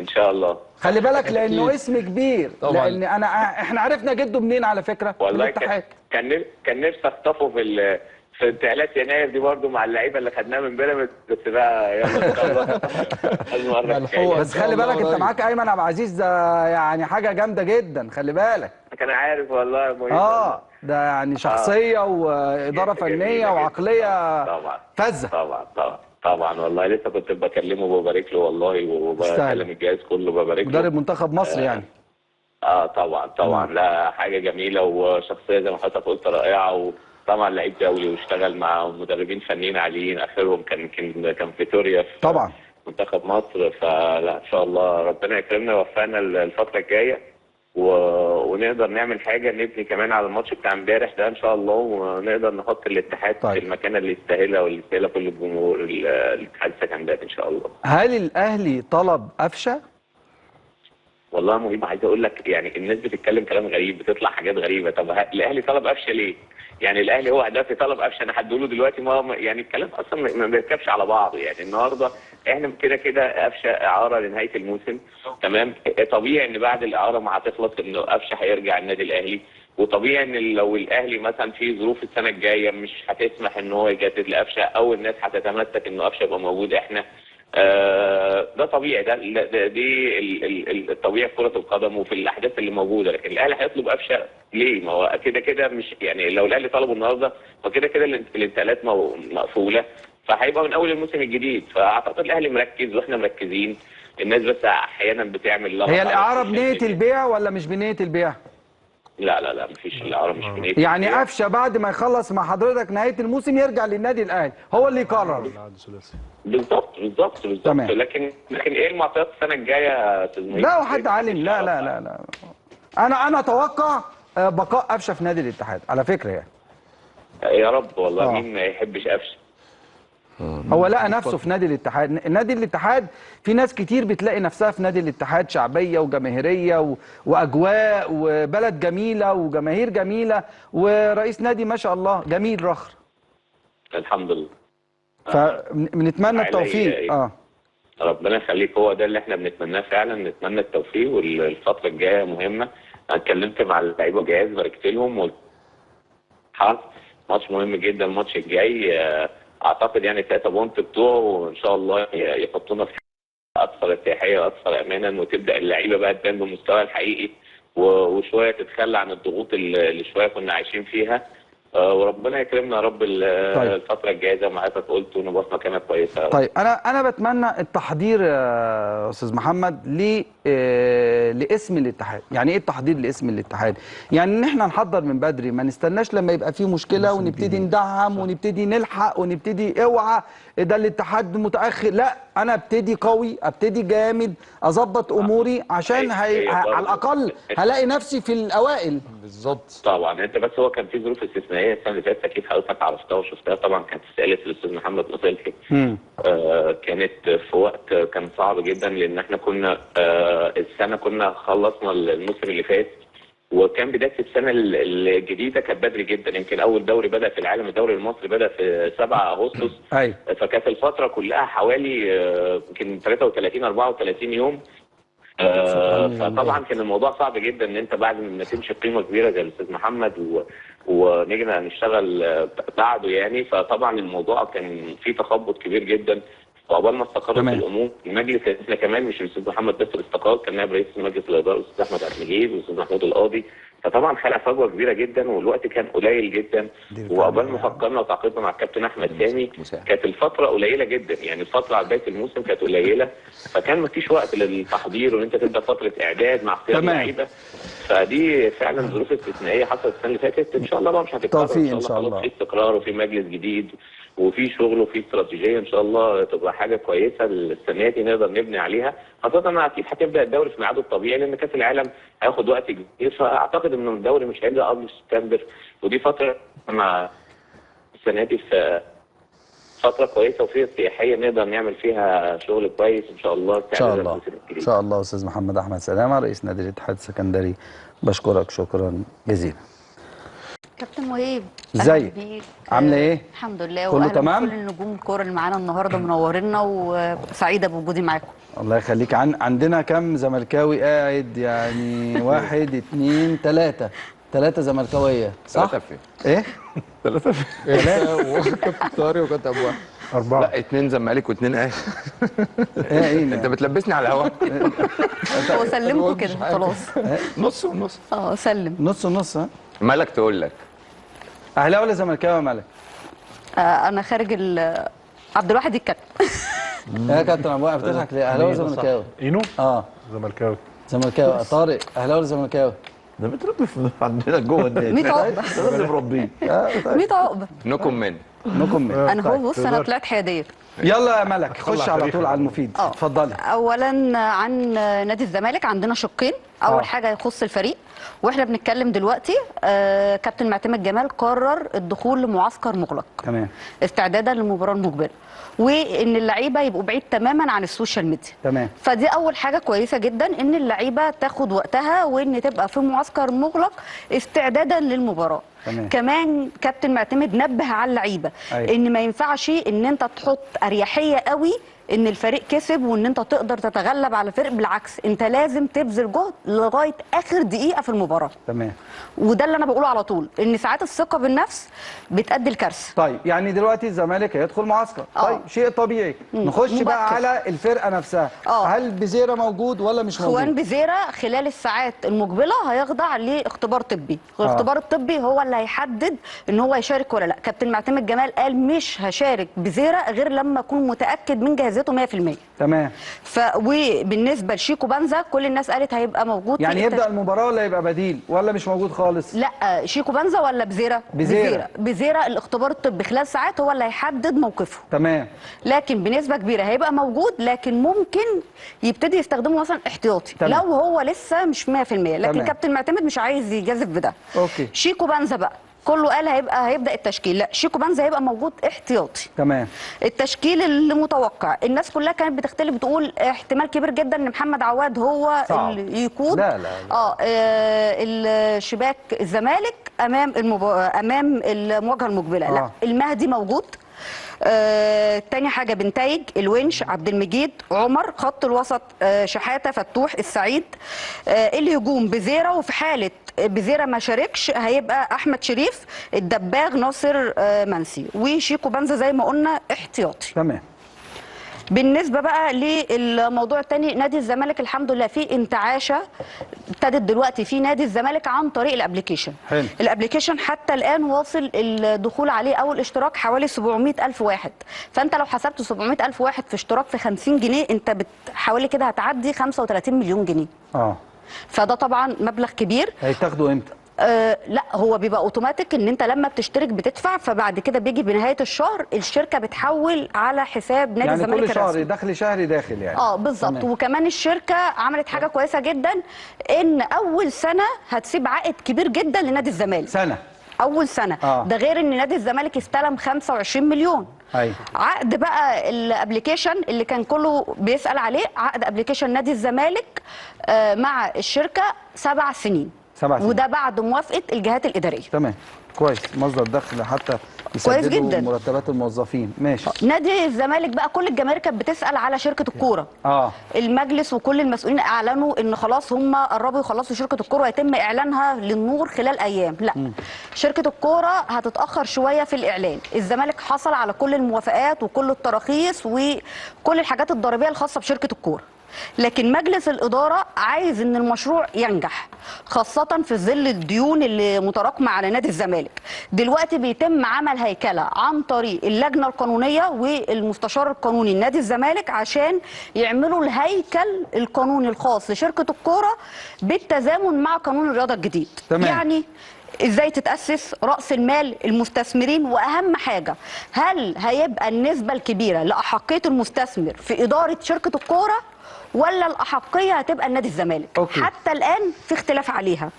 ان شاء الله. خلي بالك لانه اسم كبير طبعا. لان احنا عرفنا جده منين على فكرة؟ والله كان نفسي اخطفه في انتقالات يناير دي برده مع اللعيبة اللي خدناها من بيراميدز، بس بقى يلا ان شاء الله المرة الجاية. بس خلي بالك انت معاك ايمن عبد العزيز، ده يعني حاجة جامدة جدا، خلي بالك. كان عارف والله يا مهيب. ده يعني شخصية واداره فنية وعقلية طبعا فذة. طبعا طبعا طبعا والله لسه كنت بكلمه وببارك له والله، وبكلم الجهاز كله وببارك له. مدرب منتخب مصر يعني. طبعا طبعا، لا حاجة جميلة، وشخصية زي ما حضرتك قلت رائعة، وطبعا لعيب دولي واشتغل مع مدربين فنيين عاليين، اخرهم كان فيتوريا في طبعا منتخب مصر. فلا ان شاء الله ربنا يكرمنا ويوفقنا الفترة الجاية ونقدر نعمل حاجة، نبني كمان على الماتش بتاع امبارح ده ان شاء الله، ونقدر نحط الاتحاد في المكانة اللي يستاهلها واللي يستاهلها كل الجمهور الاتحاد السكندري ان شاء الله. هل الاهلي طلب قفشه؟ والله مهم، عايز اقول لك يعني الناس بتتكلم كلام غريب، بتطلع حاجات غريبة. طب الاهلي طلب قفشه ليه؟ يعني الاهلي هو هدف طلب قفشه، انا هديله دلوقتي، ما يعني الكلام اصلا ما بيركبش على بعضه. يعني النهارده احنا كده كده قفشه اعاره لنهاية الموسم، تمام؟ طبيعي ان بعد الاعارة ما هتخلص انه قفشه هيرجع النادي الاهلي، وطبيعي ان لو الاهلي مثلا في ظروف السنة الجاية مش هتسمح ان هو يجدد لقفشه، او الناس هتتمسك انه قفشه يبقى موجود، احنا ده طبيعي، ده دي الطبيعي في كرة القدم وفي الأحداث اللي موجودة. لكن الأهلي هيطلب قفشة ليه؟ ما هو كده كده مش يعني لو الأهلي طلبه النهارده فكده كده الانتقالات مقفولة، فهيبقى من أول الموسم الجديد. فأعتقد الأهلي مركز وإحنا مركزين، الناس بس أحيانا بتعمل هي الإعارة بنية البيع ولا مش بنية البيع؟ لا لا لا، مفيش، الإعارة مش بنية. يعني قفشة بعد ما يخلص مع حضرتك نهاية الموسم يرجع للنادي الأهلي، هو اللي يقرر. بالظبط بالظبط بالظبط. لكن ايه المعطيات السنة الجاية يا استاذ مهيب؟ لا وحد عالم، لا لا لا لا، انا اتوقع بقاء قفشه في نادي الاتحاد على فكرة يعني. يا رب والله، مين ما يحبش قفشه؟ هو لقى نفسه في نادي الاتحاد. نادي الاتحاد في ناس كتير بتلاقي نفسها في نادي الاتحاد، شعبية وجماهيريه واجواء وبلد جميلة وجماهير جميلة ورئيس نادي ما شاء الله جميل رخر. الحمد لله. فبنتمنى التوفيق. ربنا يخليك، هو ده اللي احنا بنتمناه فعلا، نتمنى التوفيق، والفترة الجاية مهمة. انا اتكلمت مع اللعيبة والجهاز، باركت لهم، ماتش مهم جدا الماتش الجاي، اعتقد يعني 3 point بتوعه، وان شاء الله يحطونا في اكثر ارتياحيه واكثر امانا، وتبدا اللعيبة بقى تبان بمستواها الحقيقي، وشوية تتخلى عن الضغوط اللي شوية كنا عايشين فيها. وربنا يكرمنا يا رب الفترة الجاية زي ما حضرتك قلت، ونبقى في مكانه كويسة. طيب انا بتمنى التحضير يا استاذ محمد لاسم الاتحاد. يعني ايه التحضير لاسم الاتحاد؟ يعني ان احنا نحضر من بدري، ما نستناش لما يبقى فيه مشكلة ونبتدي ندعم ونبتدي نلحق ونبتدي اوعى ده الاتحاد متاخر، لا انا ابتدي قوي، ابتدي جامد، اظبط اموري عشان على الاقل هلاقي نفسي في الاوائل. بالظبط. طبعا انت بس هو كان في ظروف استثنائية السنة اللي فاتت، اكيد حضرتك عرفتها وشفتها طبعا، كانت سالت الاستاذ محمد مصلحي. كانت في وقت كان صعب جدا، لان احنا كنا السنة كنا خلصنا الموسم اللي فات، وكان بداية السنة الجديدة كانت بدري جدا، يمكن اول دوري بدا في العالم الدوري المصري بدا في 7 اغسطس. ايوه. فكانت الفترة كلها حوالي يمكن 33 34 يوم. فطبعا كان الموضوع صعب جدا ان انت بعد ما تمشي قيمة كبيرة زي الاستاذ محمد ونيجي نشتغل بعده يعني. فطبعا الموضوع كان فيه تخبط كبير جدا، وعقبال ما استقرت الامور المجلس احنا كمان مش الاستاذ محمد بس اللي استقال، كان نائب رئيس مجلس الادارة الاستاذ احمد عبد المجيد والاستاذ محمود القاضي. فطبعا خلق فجوة كبيرة جدا والوقت كان قليل جدا، وعقبال ما فكرنا وتعاقدنا مع الكابتن احمد سامي كانت الفترة قليله جدا، يعني الفترة على بداية الموسم كانت قليله، فكان ما فيش وقت للتحضير وان انت تبدا فترة اعداد مع اختيار لعيبة. فدي فعلا ظروف استثنائية حصلت السنة اللي فاتت، ان شاء الله بقى مش هتتكرر ان شاء الله. في استقرار وفي مجلس جديد وفي شغل وفي استراتيجية ان شاء الله تبقى حاجة كويسة السنة دي نقدر نبني عليها، خاصة ان اكيد هتبدا الدوري في ميعاده الطبيعي لان كاس العالم هياخد وقت كبير، فاعتقد ان الدوري مش هيبدا قبل سبتمبر، ودي فترة مع السنة دي في فترة كويسة وفي سياحية نقدر نعمل فيها شغل كويس ان شاء الله. ان شاء الله ان شاء الله. استاذ محمد احمد سلامه رئيس نادي الاتحاد السكندري، بشكرك شكرا جزيلا. كابتن مهيب، ازيك؟ عامله ايه؟ الحمد لله كله تمام؟ كل النجوم الكورة اللي معانا النهارده منورينا، وسعيدة بوجودي معاكم. الله يخليك. عندنا كم زملكاوي قاعد يعني؟ 1 2 3 3 زملكاويه صح؟ 3 فين؟ ايه؟ 3 فين؟ 3 وكابتن طارق وكابتن ابو واحد. 4. لا 2 زمالك و2 اهلي. ايه انت بتلبسني على الهوا. هو سلمكم كده خلاص. نص ونص. سلم. نص ونص. ها؟ مالك تقول لك اهلاوي ولا زملكاوي يا مالك؟ انا خارج عبد الواحد يتكلم. يا كابتن ابو واحد بتضحك ليه؟ اهلاوي ولا زملكاوي؟ اينو؟ زملكاوي. زملكاوي. طارق اهلاوي ولا زملكاوي؟ ده متربي عندنا جوه النادي. 100 عقبه. ده اللي مربيه. 100 عقبه. no comment. no comment. انا هو بص انا طلعت حيادية. يلا يا ملك خش على طول على المفيد، اتفضلي. اولا عن نادي الزمالك عندنا شقين. اول حاجة يخص الفريق، واحنا بنتكلم دلوقتي كابتن معتمد جمال قرر الدخول لمعسكر مغلق، تمام، استعدادا للمباراة المقبلة، وان اللعيبة يبقوا بعيد تماما عن ال social media، تمام. فدي اول حاجة كويسة جدا ان اللعيبة تاخد وقتها وان تبقى في معسكر مغلق استعدادا للمباراة. تمام. كمان كابتن معتمد نبه على اللعيبة، أيوة، ان ما ينفعش ان انت تحط اريحية قوي ان الفريق كسب وان انت تقدر تتغلب على فريق، بالعكس انت لازم تبذل جهد لغاية اخر دقيقة في المباراة. تمام. وده اللي انا بقوله على طول، ان ساعات الثقة بالنفس بتؤدي لكارثه. طيب يعني دلوقتي الزمالك هيدخل معسكر، طيب شيء طبيعي. نخش بقى على الفرقة نفسها. هل بزيرة موجود ولا مش موجود؟ خوان بزيرة خلال الساعات المقبلة هيخضع لاختبار طبي، الاختبار الطبي هو اللي هيحدد ان هو يشارك ولا لا. كابتن معتمد جمال قال مش هشارك بزيرة غير لما اكون متاكد من جاهزيته 100%. تمام. وبالنسبة لشيكو بانزا كل الناس قالت هيبقى موجود، يعني يبدا المباراة ولا يبقى بديل ولا مش موجود خالص؟ لا شيكو بانزا ولا بزيرة؟ بزيرة الاختبار الطبي خلال ساعات هو اللي هيحدد موقفه. تمام. لكن بنسبة كبيرة هيبقى موجود، لكن ممكن يبتدي يستخدمه مثلا احتياطي. تمام. لو هو لسه مش 100%، لكن تمام. كابتن معتمد مش عايز يجازف بده. okay. شيكو بانزا بقى كله قال هيبدا التشكيل، لا شيكو بانزا هيبقى موجود احتياطي. تمام. التشكيل المتوقع الناس كلها كانت بتختلف، بتقول احتمال كبير جدا ان محمد عواد هو صعب اللي يقود. لا لا لا. الشباك الزمالك امام امام المواجهة المقبلة. لا المهدي موجود. تاني حاجة بنتايج، الونش، عبد المجيد، عمر، خط الوسط شحاته، فتوح، السعيد. الهجوم بزيرة، وفي حاله بزيرة ما شاركش هيبقى احمد شريف، الدباغ، ناصر منسي، وشيكو بانزا زي ما قلنا احتياطي. تمام. بالنسبة بقى للموضوع الثاني، نادي الزمالك الحمد لله في انتعاشه ابتدت دلوقتي في نادي الزمالك عن طريق ال application. حلو. ال application حتى الان واصل الدخول عليه او الاشتراك حوالي 700,000 واحد، فانت لو حسبت 700,000 واحد في اشتراك في 50 جنيه انت حوالي كده هتعدي 35 مليون جنيه. فده طبعا مبلغ كبير. هيتاخدوا امتى؟ لا هو بيبقى اوتوماتيك ان انت لما بتشترك بتدفع، فبعد كده بيجي بنهاية الشهر الشركة بتحول على حساب نادي الزمالك يعني كل شهر دخل شهري داخل يعني. بالظبط. وكمان الشركة عملت حاجة كويسة جدا، ان اول سنة هتسيب عائد كبير جدا لنادي الزمالك. سنة اول سنة. ده غير ان نادي الزمالك استلم 25 مليون. أيوة. عقد بقى ال application اللي كان كله بيسأل عليه، عقد application نادي الزمالك مع الشركة 7 سنين. 7 سنين، وده بعد موافقة الجهات الادارية. تمام، كويس، مصدر دخل حتى يسددوا مرتبات الموظفين. ماشي. نادي الزمالك بقى كل الجماهير كانت بتسال على شركة الكورة. المجلس وكل المسؤولين اعلنوا ان خلاص هم قربوا يخلصوا شركة الكورة ويتم اعلانها للنور خلال ايام. لا، شركة الكورة هتتاخر شوية في الاعلان. الزمالك حصل على كل الموافقات وكل التراخيص وكل الحاجات الضريبية الخاصة بشركه الكورة، لكن مجلس الإدارة عايز إن المشروع ينجح، خاصة في ظل الديون اللي متراكمة على نادي الزمالك. دلوقتي بيتم عمل هيكلة عن طريق اللجنة القانونية والمستشار القانوني لنادي الزمالك عشان يعملوا الهيكل القانوني الخاص لشركة الكورة بالتزامن مع قانون الرياضة الجديد. تمام. يعني ازاي تتأسس، رأس المال، المستثمرين، واهم حاجة هل هيبقى النسبة الكبيرة لأحقية المستثمر في إدارة شركة الكورة ولا الأحقية هتبقى النادي الزمالك. okay. حتى الآن في اختلاف عليها.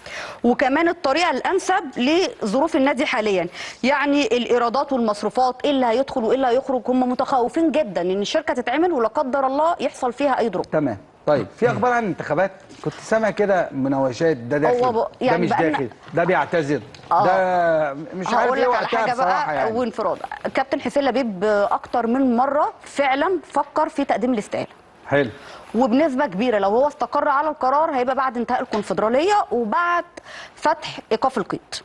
وكمان الطريقة الأنسب لظروف النادي حاليا، يعني الإيرادات والمصروفات، إيه اللي هيدخل وإيه اللي هيخرج. هم متخوفين جدا إن الشركة تتعمل ولا قدر الله يحصل فيها أي drop. تمام. طيب في أخبار عن الانتخابات؟ كنت سامع كده مناوشات، ده داخل، يعني ده مش داخل، ده بيعتذر، ده مش عارف ايه وقتها بصراحة يعني. وانفراد كابتن حسين لبيب أكتر من مرة فعلا فكر في تقديم الاستقالة. حلو. وبنسبة كبيرة لو هو استقر على القرار هيبقى بعد انتهاء الكونفدرالية وبعد فتح إيقاف القيد.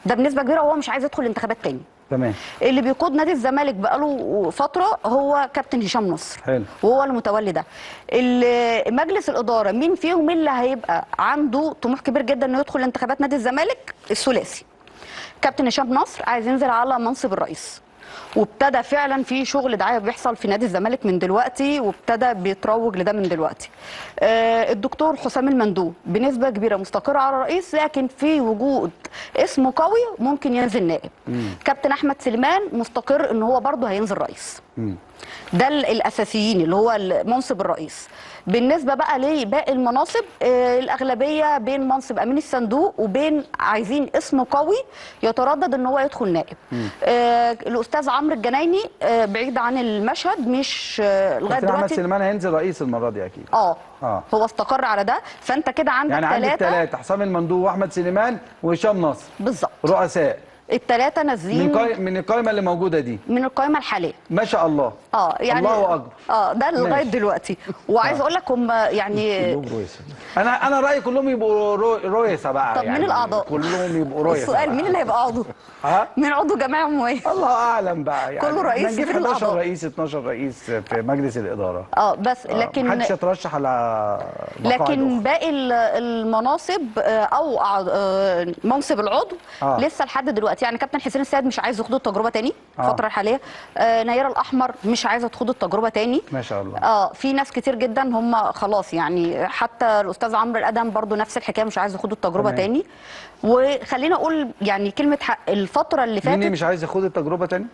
ده بنسبة كبيرة، وهو مش عايز يدخل الانتخابات تاني. تمام. اللي بيقود نادي الزمالك بقاله فترة هو كابتن هشام نصر. حلو. وهو المتولي ده. مجلس الإدارة مين فيهم اللي هيبقى عنده طموح كبير جدا انه يدخل انتخابات نادي الزمالك؟ الثلاثي. كابتن هشام نصر عايز ينزل على منصب الرئيس، وابتدى فعلا في شغل دعاية بيحصل في نادي الزمالك من دلوقتي، وابتدى بيتروج لده من دلوقتي. الدكتور حسام المندوب بنسبة كبيرة مستقر على الرئيس، لكن في وجود اسمه قوي ممكن ينزل نائب. كابتن احمد سليمان مستقر ان هو برضه هينزل رئيس. ده الاساسيين اللي هو منصب الرئيس. بالنسبة بقى لباقي المناصب، الاغلبية بين منصب امين الصندوق وبين عايزين اسم قوي يتردد ان هو يدخل نائب. الاستاذ عمرو الجنايني بعيد عن المشهد، مش لغاية دلوقتي. احمد سليمان هينزل رئيس المرة دي اكيد. هو استقر على ده، فانت كده عندك يعني عندك ثلاثة، حسام المندوب واحمد سليمان وهشام نصر بالظبط، رؤساء. الثلاثة نازلين من القائمة اللي موجودة دي، من القائمة الحالية. ما شاء الله. يعني الله اكبر. ده لغاية دلوقتي. وعايز اقول لك هم يعني انا رايي كلهم يبقوا رؤساء بقى. طب يعني مين الاعضاء؟ كلهم يبقوا رؤساء. السؤال مين اللي هيبقى عضو؟ مين عضو جمعية عموميه؟ الله اعلم بقى يعني. كله رئيس، نجيب 11 رئيس 12 رئيس في مجلس الادارة. بس لكن محدش يترشح على مقاعد لكن باقي المناصب او منصب العضو لسه لحد دلوقتي. يعني كابتن حسين السيد مش عايز يخوض التجربة تاني الفترة الحالية. نيره الاحمر مش عايزه تخوض التجربة تاني. ما شاء الله. في ناس كتير جدا هم خلاص يعني، حتى الاستاذ عمرو الادم برضو نفس الحكاية، مش عايز يخوض التجربة تاني. وخلينا اقول يعني كلمة حق، الفترة اللي فاتت مين مش عايز يخوض التجربة تاني؟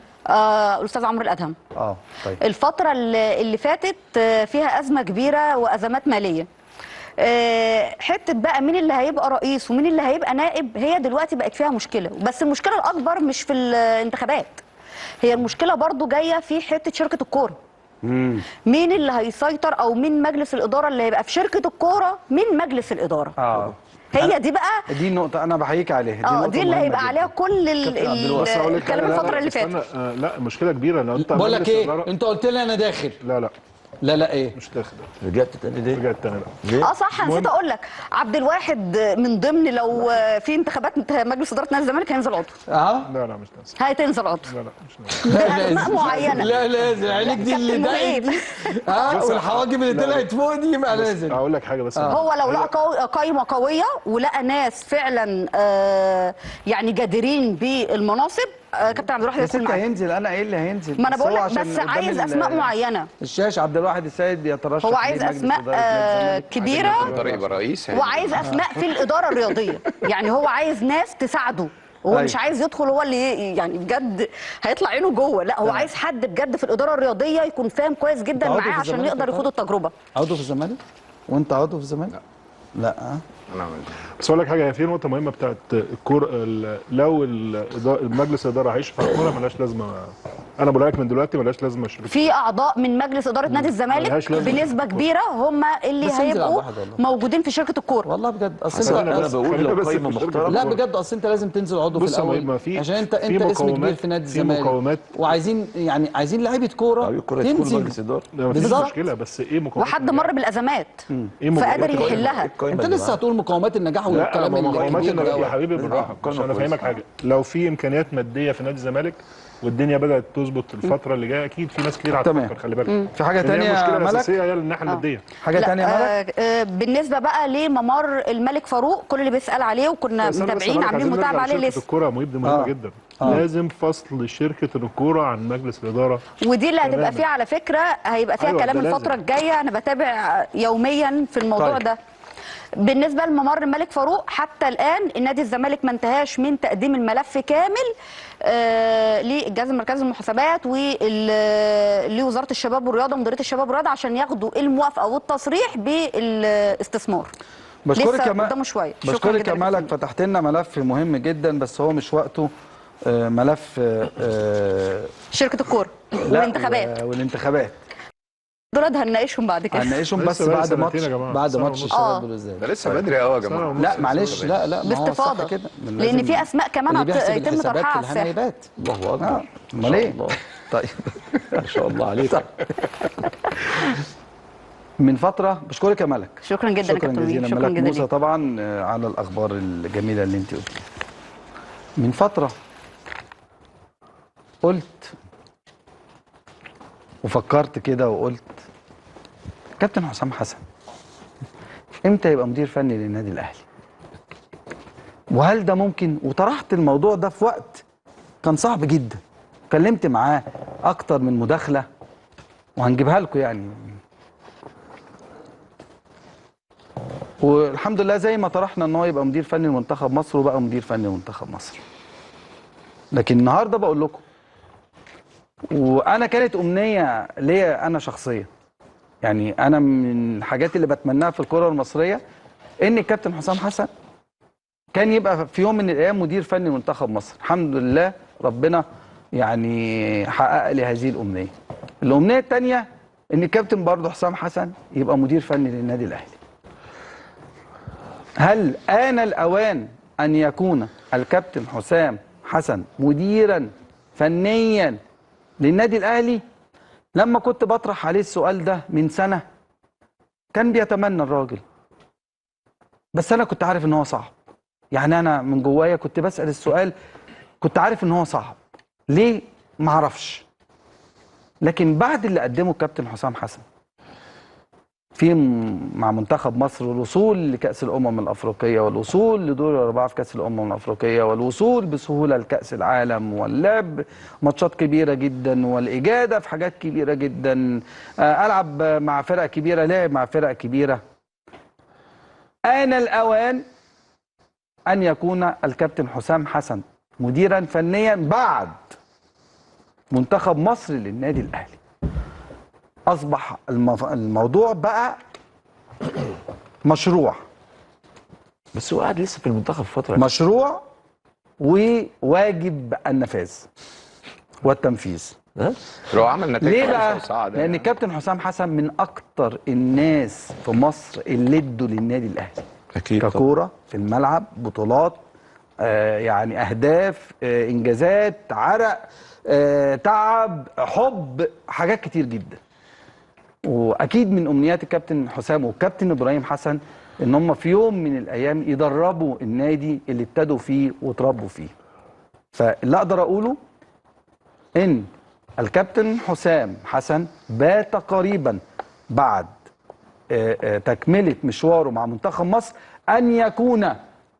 الاستاذ عمرو الادهم. طيب. الفترة اللي فاتت فيها ازمة كبيرة وازمات ماليه. حتة بقى مين اللي هيبقى رئيس ومين اللي هيبقى نائب، هي دلوقتي بقت فيها مشكلة. بس المشكلة الاكبر مش في الانتخابات، هي المشكلة برضو جاية في حتة شركة الكورة. مين اللي هيسيطر او مين مجلس الادارة اللي هيبقى في شركة الكورة؟ مين مجلس الادارة؟ هي دي بقى، دي النقطة انا بحييك عليها. دي اللي هيبقى عليها كل الكلام الفترة اللي فاتت. لا مشكلة كبيرة لو انت بقول لك ايه، انت قلت لي انا داخل. لا لا لا ايه مش داخل. رجعت تاني ليه؟ رجعت تاني لا. صح، نسيت اقول لك عبد الواحد من ضمن لو في انتخابات مجلس ادارة نادي الزمالك هينزل عضو. لا لا مش نازل. هتنزل عضو. لا لا مش نازل. باسماء معينة. لا لازم عينيك دي اللي دي والحواجب اللي طلعت فوق دي يبقى لازم. اقول لك حاجة بس، هو لو لقى قايمة قوية ولقى ناس فعلا يعني جادرين بالمناصب، كابتن عبد الواحد يدخل معاك. هينزل. انا ايه اللي هينزل؟ ما انا بقول لك بس عايز اسماء معينة. الشاش عبد الواحد السيد يترشح، هو عايز اسماء كبيرة وعايز اسماء في الادارة الرياضية. يعني هو عايز ناس تساعده، هو مش عايز يدخل هو اللي يعني بجد هيطلع عينه جوه، لا هو عايز حد بجد في الادارة الرياضية يكون فاهم كويس جدا معاه عشان يقدر يخوض التجربة. عضو في الزمالك؟ وانت عضو في الزمالك؟ لا. انا عملت. بس اقول لك حاجة، هي في نقطة مهمة بتاعت الكورة، لو المجلس الادارة هيشرف على الكورة ملهاش لازمه انا بقول لك من دلوقتي ملهاش لازمه شركة. في اعضاء من مجلس ادارة نادي الزمالك بنسبة كبيرة هم اللي هيبقوا موجودين في شركة الكورة. والله بجد اصل انت، انا بقول لو قايمة محترمه، لا بجد اصل انت لازم تنزل عضو في الاول عشان انت اسم كبير في نادي الزمالك، وعايزين يعني عايزين لعيبة كورة تنزل مجلس ادارة. مفيش مشكلة، بس ايه مقومات وحد مر بالازمات فقدر يحلها. انت لسه هتقول مقومات النجاح والكلام اللي كبير يا حبيبي بالراحة، عشان انا فاهمك حاجة. لو في امكانيات مادية في نادي الزمالك والدنيا بدات تظبط الفترة اللي جاية، اكيد في ناس كتير هتفكر. خلي بالك في حاجة ثانية، المشكلة الاساسية هي الناحية المادية. حاجة ثانية ملك؟ بالنسبة بقى لممر الملك فاروق، كل اللي بيسال عليه وكنا متابعين عاملين متابعه عليه لسه. الكورة مهيب دي مهمة جدا. لازم فصل شركة الكورة عن مجلس الادارة، ودي اللي هتبقى فيها على فكرة، هيبقى فيها كلام الفترة الجاية. انا بتابع يوميا في الموضوع ده. بالنسبة لممر الملك فاروق، حتى الان النادي الزمالك ما انتهاش من تقديم الملف كامل للجهاز المركزي للمحاسبات ولوزاره الشباب والرياضة ومديريه الشباب والرياضة عشان ياخدوا الموافقة والتصريح بالاستثمار. بشكرك يا قدامه شوية. بشكرك يا مالك، فتحت لنا ملف مهم جدا بس هو مش وقته. ملف شركة الكورة والانتخابات، دول هنناقشهم بعد كده، هنناقشهم بس بعد ماتش، بعد ماتش الشباب بالذات. ده لسه بدري قوي يا جماعة. لا معلش، لا لا باستفاضة كده، لان في اسماء كمان هيتم طرحها على الساحة. الله اكبر، امال ايه؟ طيب ما شاء الله عليك. من فترة، بشكرك يا ملك، شكرا جدا، شكرا جزيلا ملك موسى طبعا على الاخبار الجميلة اللي انت قلتيها. من فترة قلت وفكرت كده وقلت كابتن حسام حسن امتى يبقى مدير فني للنادي الاهلي؟ وهل ده ممكن؟ وطرحت الموضوع ده في وقت كان صعب جدا، كلمت معاه اكتر من مداخله وهنجيبها لكم يعني، والحمد لله زي ما طرحنا ان هو يبقى مدير فني لمنتخب مصر وبقى مدير فني لمنتخب مصر. لكن النهارده بقول لكم، وانا كانت امنية ليا انا شخصيا، يعني انا من الحاجات اللي بتمناها في الكره المصرية ان الكابتن حسام حسن كان يبقى في يوم من الايام مدير فني منتخب مصر. الحمد لله ربنا يعني حقق لي هذه الامنية. الامنية الثانية ان الكابتن برضه حسام حسن يبقى مدير فني للنادي الاهلي. هل آن الاوان ان يكون الكابتن حسام حسن مديرا فنيا للنادي الاهلي؟ لما كنت بطرح عليه السؤال ده من سنة كان بيتمنى الراجل، بس أنا كنت عارف إن هو صعب. يعني أنا من جوايا كنت بسأل السؤال، كنت عارف إن هو صعب، ليه؟ معرفش. لكن بعد اللي قدمه الكابتن حسام حسن في مع منتخب مصر، والوصول لكأس الأمم الأفريقية، والوصول لدور الأربعة في كأس الأمم الأفريقية، والوصول بسهولة لكأس العالم، واللعب ماتشات كبيرة جدا، والإجادة في حاجات كبيرة جدا، ألعب مع فرق كبيرة، لعب مع فرق كبيرة. آن الأوان أن يكون الكابتن حسام حسن مديرا فنيا بعد منتخب مصر للنادي الأهلي. أصبح الموضوع بقى مشروع، بس هو قاعد لسه في المنتخب فترة، مشروع وواجب النفاذ والتنفيذ. لو عمل نتائج ليه بقى؟ لأن الكابتن حسام حسن من أكتر الناس في مصر اللي ادوا للنادي الأهلي أكيد ككورة في الملعب، بطولات، يعني أهداف، إنجازات، عرق، تعب، حب، حاجات كتير جدا. واكيد من امنيات الكابتن حسام والكابتن ابراهيم حسن ان هم في يوم من الايام يدربوا النادي اللي ابتدوا فيه وتربوا فيه. فاللي اقدر اقوله ان الكابتن حسام حسن بات قريبا بعد تكمله مشواره مع منتخب مصر ان يكون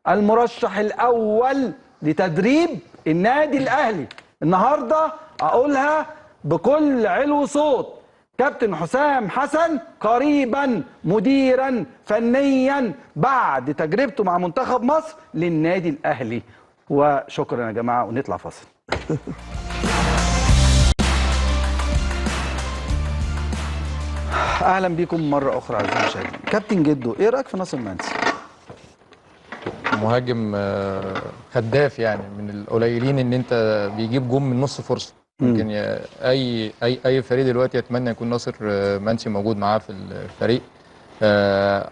المرشح الاول لتدريب النادي الاهلي. النهارده اقولها بكل علو صوت، كابتن حسام حسن قريبا مديرا فنيا بعد تجربته مع منتخب مصر للنادي الاهلي. وشكرا يا جماعة، ونطلع فاصل. اهلا بيكم مرة اخرى اعزائي المشاهدين. كابتن جدو، ايه رايك في ناصر منسي؟ مهاجم هداف، يعني من القليلين ان انت بيجيب جون من نص فرصة. ممكن اي اي اي فريق دلوقتي يتمنى يكون ناصر منسي موجود معاه في الفريق.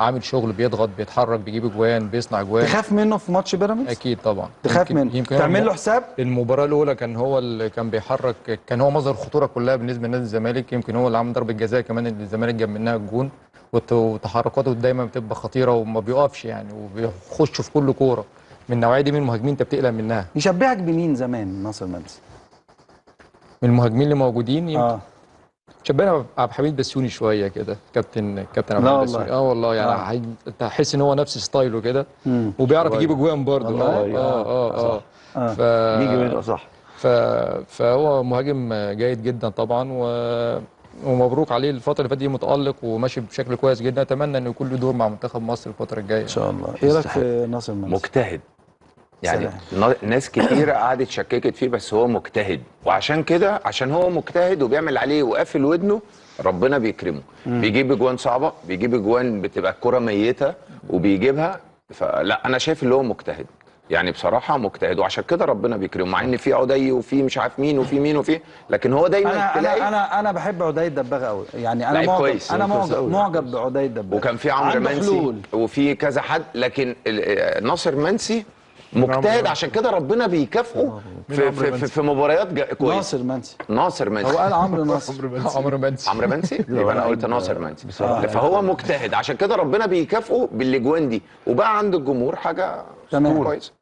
عامل شغل، بيضغط، بيتحرك، بيجيب اجوان، بيصنع اجوان. تخاف منه في ماتش بيراميدز؟ اكيد طبعا تخاف منه، تعمل له حساب. المباراة الاولى كان هو اللي كان بيحرك، كان هو مصدر الخطورة كلها بالنسبة لنادي الزمالك، يمكن هو اللي عمل ضربه جزاء كمان اللي الزمالك جاب منها الجون، وتحركاته دايما بتبقى خطيرة وما بيقفش يعني، وبيخش في كل كورة. من النوعية دي من المهاجمين انت بتقلق منها. يشبهك بمين زمان ناصر منسي؟ من المهاجمين اللي موجودين يمكن شبهنا عبد الحميد بسيوني شوية كده، كابتن عبد الحميد بسيوني. والله يعني تحس ان هو نفس ستايله كده، وبيعرف يجيب اجوان برضه. بيجي منه صح. فهو مهاجم جيد جدا طبعا، ومبروك عليه الفترة اللي فاتت دي، متالق وماشي بشكل كويس جدا. اتمنى انه يكون له دور مع منتخب مصر الفترة الجاية ان شاء الله. ايه رايك في ناصر منسي؟ مجتهد يعني، ناس كتيرة قعدت شككت فيه، بس هو مجتهد، وعشان كده، عشان هو مجتهد وبيعمل عليه وقافل ودنه، ربنا بيكرمه. بيجيب اجوان صعبة، بيجيب اجوان بتبقى الكرة ميتة وبيجيبها. فلا، انا شايف اللي هو مجتهد يعني، بصراحة مجتهد، وعشان كده ربنا بيكرمه، مع ان في عدي وفي مش عارف مين وفي مين وفي، لكن هو دايما تلاقي. انا بحب عدي الدباغ قوي يعني، انا معجب، انا معجب بعدي الدباغ، وكان في عمرو منسي وفي كذا حد، لكن ناصر منسي مجتهد، عشان كده ربنا بيكافئه في, في, في, في مباريات كويسة. ناصر منسي، ناصر منسي، هو قال عمرو ناصر. عمرو منسي، عمرو منسي، يبقى انا قلت ناصر منسي. فهو مجتهد، عشان كده ربنا بيكافئه بالاجوان دي، وبقى عند الجمهور حاجة كويسة.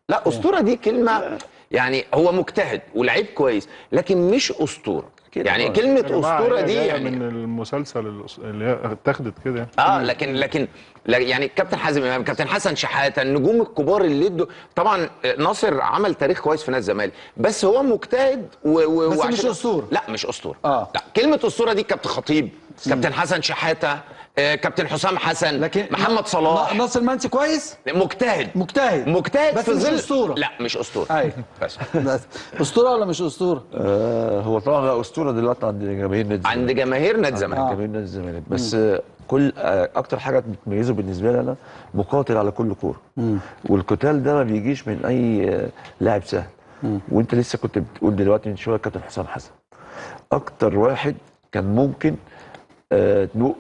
لا، اسطورة دي كلمة يعني، هو مجتهد ولعيب كويس، لكن مش اسطورة. يعني كلمة اسطورة دي يعني من المسلسل اللي هي اتاخدت كده. لكن يعني كابتن حازم امام، كابتن حسن شحاته، النجوم الكبار اللي ادوا. طبعا ناصر عمل تاريخ كويس في نادي الزمالك، بس هو مجتهد بس مش اسطورة. لا، مش اسطورة. لا، كلمة اسطورة دي كابتن خطيب، كابتن حسن شحاته، كابتن حسام حسن، لكن محمد صلاح. ناصر منسي كويس، مجتهد مجتهد، بس مش اسطورة. لا، مش اسطورة. ايوه، بس اسطورة ولا مش اسطورة؟ هو طبعا لا، اسطورة دلوقتي عند جماهير نادي الزمالك، عند جماهير نادي الزمالك، جماهير نادي الزمالك. بس كل اكتر حاجة بتميزه بالنسبة لي انا، مقاتل على كل كورة، والقتال ده ما بيجيش من اي لاعب سهل. وانت لسه كنت بتقول دلوقتي من شوية كابتن حسام حسن، اكتر واحد كان ممكن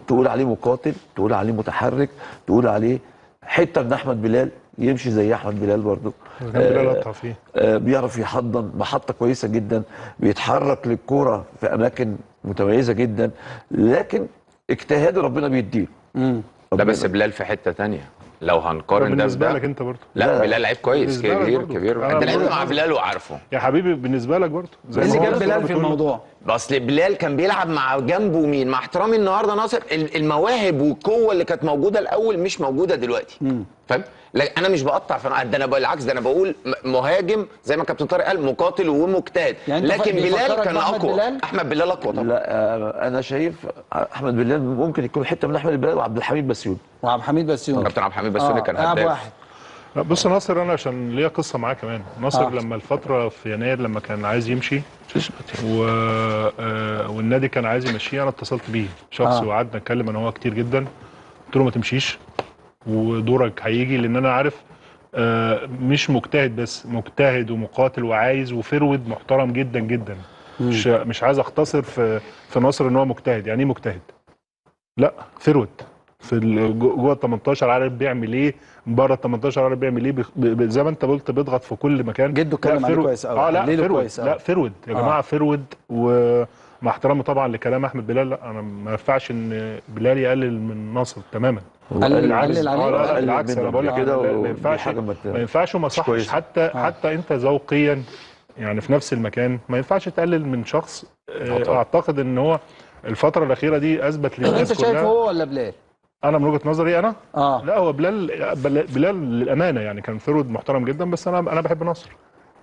تقول عليه مقاتل، تقول عليه متحرك، تقول عليه حتة من احمد بلال، يمشي زي احمد بلال برضه. بلال فيه. بيعرف يحضن محطة كويسة جدا، بيتحرك للكورة في اماكن متميزة جدا، لكن اجتهاد ربنا بيديه. لا، بس بلال في حتة ثانية لو هنقارن ده بالنسبة لك انت برضه. لا، بلال لعيب كويس، كبير كبير. انت لعبت مع بلال وعارفه يا حبيبي. بالنسبة لك برضه زي اللي جاب بلال في الموضوع، اصل بلال كان بيلعب مع جنبه مين؟ مع احترامي النهارده ناصر، المواهب والقوه اللي كانت موجودة الاول مش موجودة دلوقتي. فاهم؟ لا، انا مش بقطع في ده، انا بالعكس، ده انا بقول مهاجم زي ما كابتن طارق قال، مقاتل ومجتهد، يعني لكن بلال كان اقوى. بلال؟ احمد بلال اقوى طبعا. لا، انا شايف احمد بلال ممكن يكون حتة من احمد بلال وعبد الحميد بسيوني. وعبد الحميد بسيوني، كابتن عبد الحميد بسيوني كان هداف. لا، بص ناصر، انا عشان ليا قصة معاه كمان. ناصر لما الفترة في يناير لما كان عايز يمشي والنادي كان عايز يمشيه، انا اتصلت بيه شخصي وقعدنا نتكلم انا وهو كتير جدا. قلت له ما تمشيش ودورك هيجي، لان انا عارف مش مجتهد بس، مجتهد ومقاتل وعايز، وفرود محترم جدا جدا. مش عايز اختصر في ناصر ان هو مجتهد. يعني ايه مجتهد؟ لا، فرود في جوه ال 18 عارف بيعمل ايه، بره ال 18 عارف بيعمل ايه، زي ما انت قلت بيضغط في كل مكان. جده اتكلم عليه كويس قوي. لا forward، لا forward يا جماعة، forward. ومع احترامي طبعا لكلام احمد بلال، لا، انا ما ينفعش ان بلال يقلل من ناصر تماما. قلل عليه؟ بالعكس، انا بقول لك كده ما ينفعش، ما ينفعش وما صحش. حتى انت ذوقيا يعني في نفس المكان ما ينفعش تقلل من شخص. اعتقد ان هو الفترة الاخيرة دي اثبت للناس كلها. انت شايف هو ولا بلال؟ انا من وجهه نظري انا لا، هو بلال للامانة يعني كان forward محترم جدا، بس انا بحب ناصر.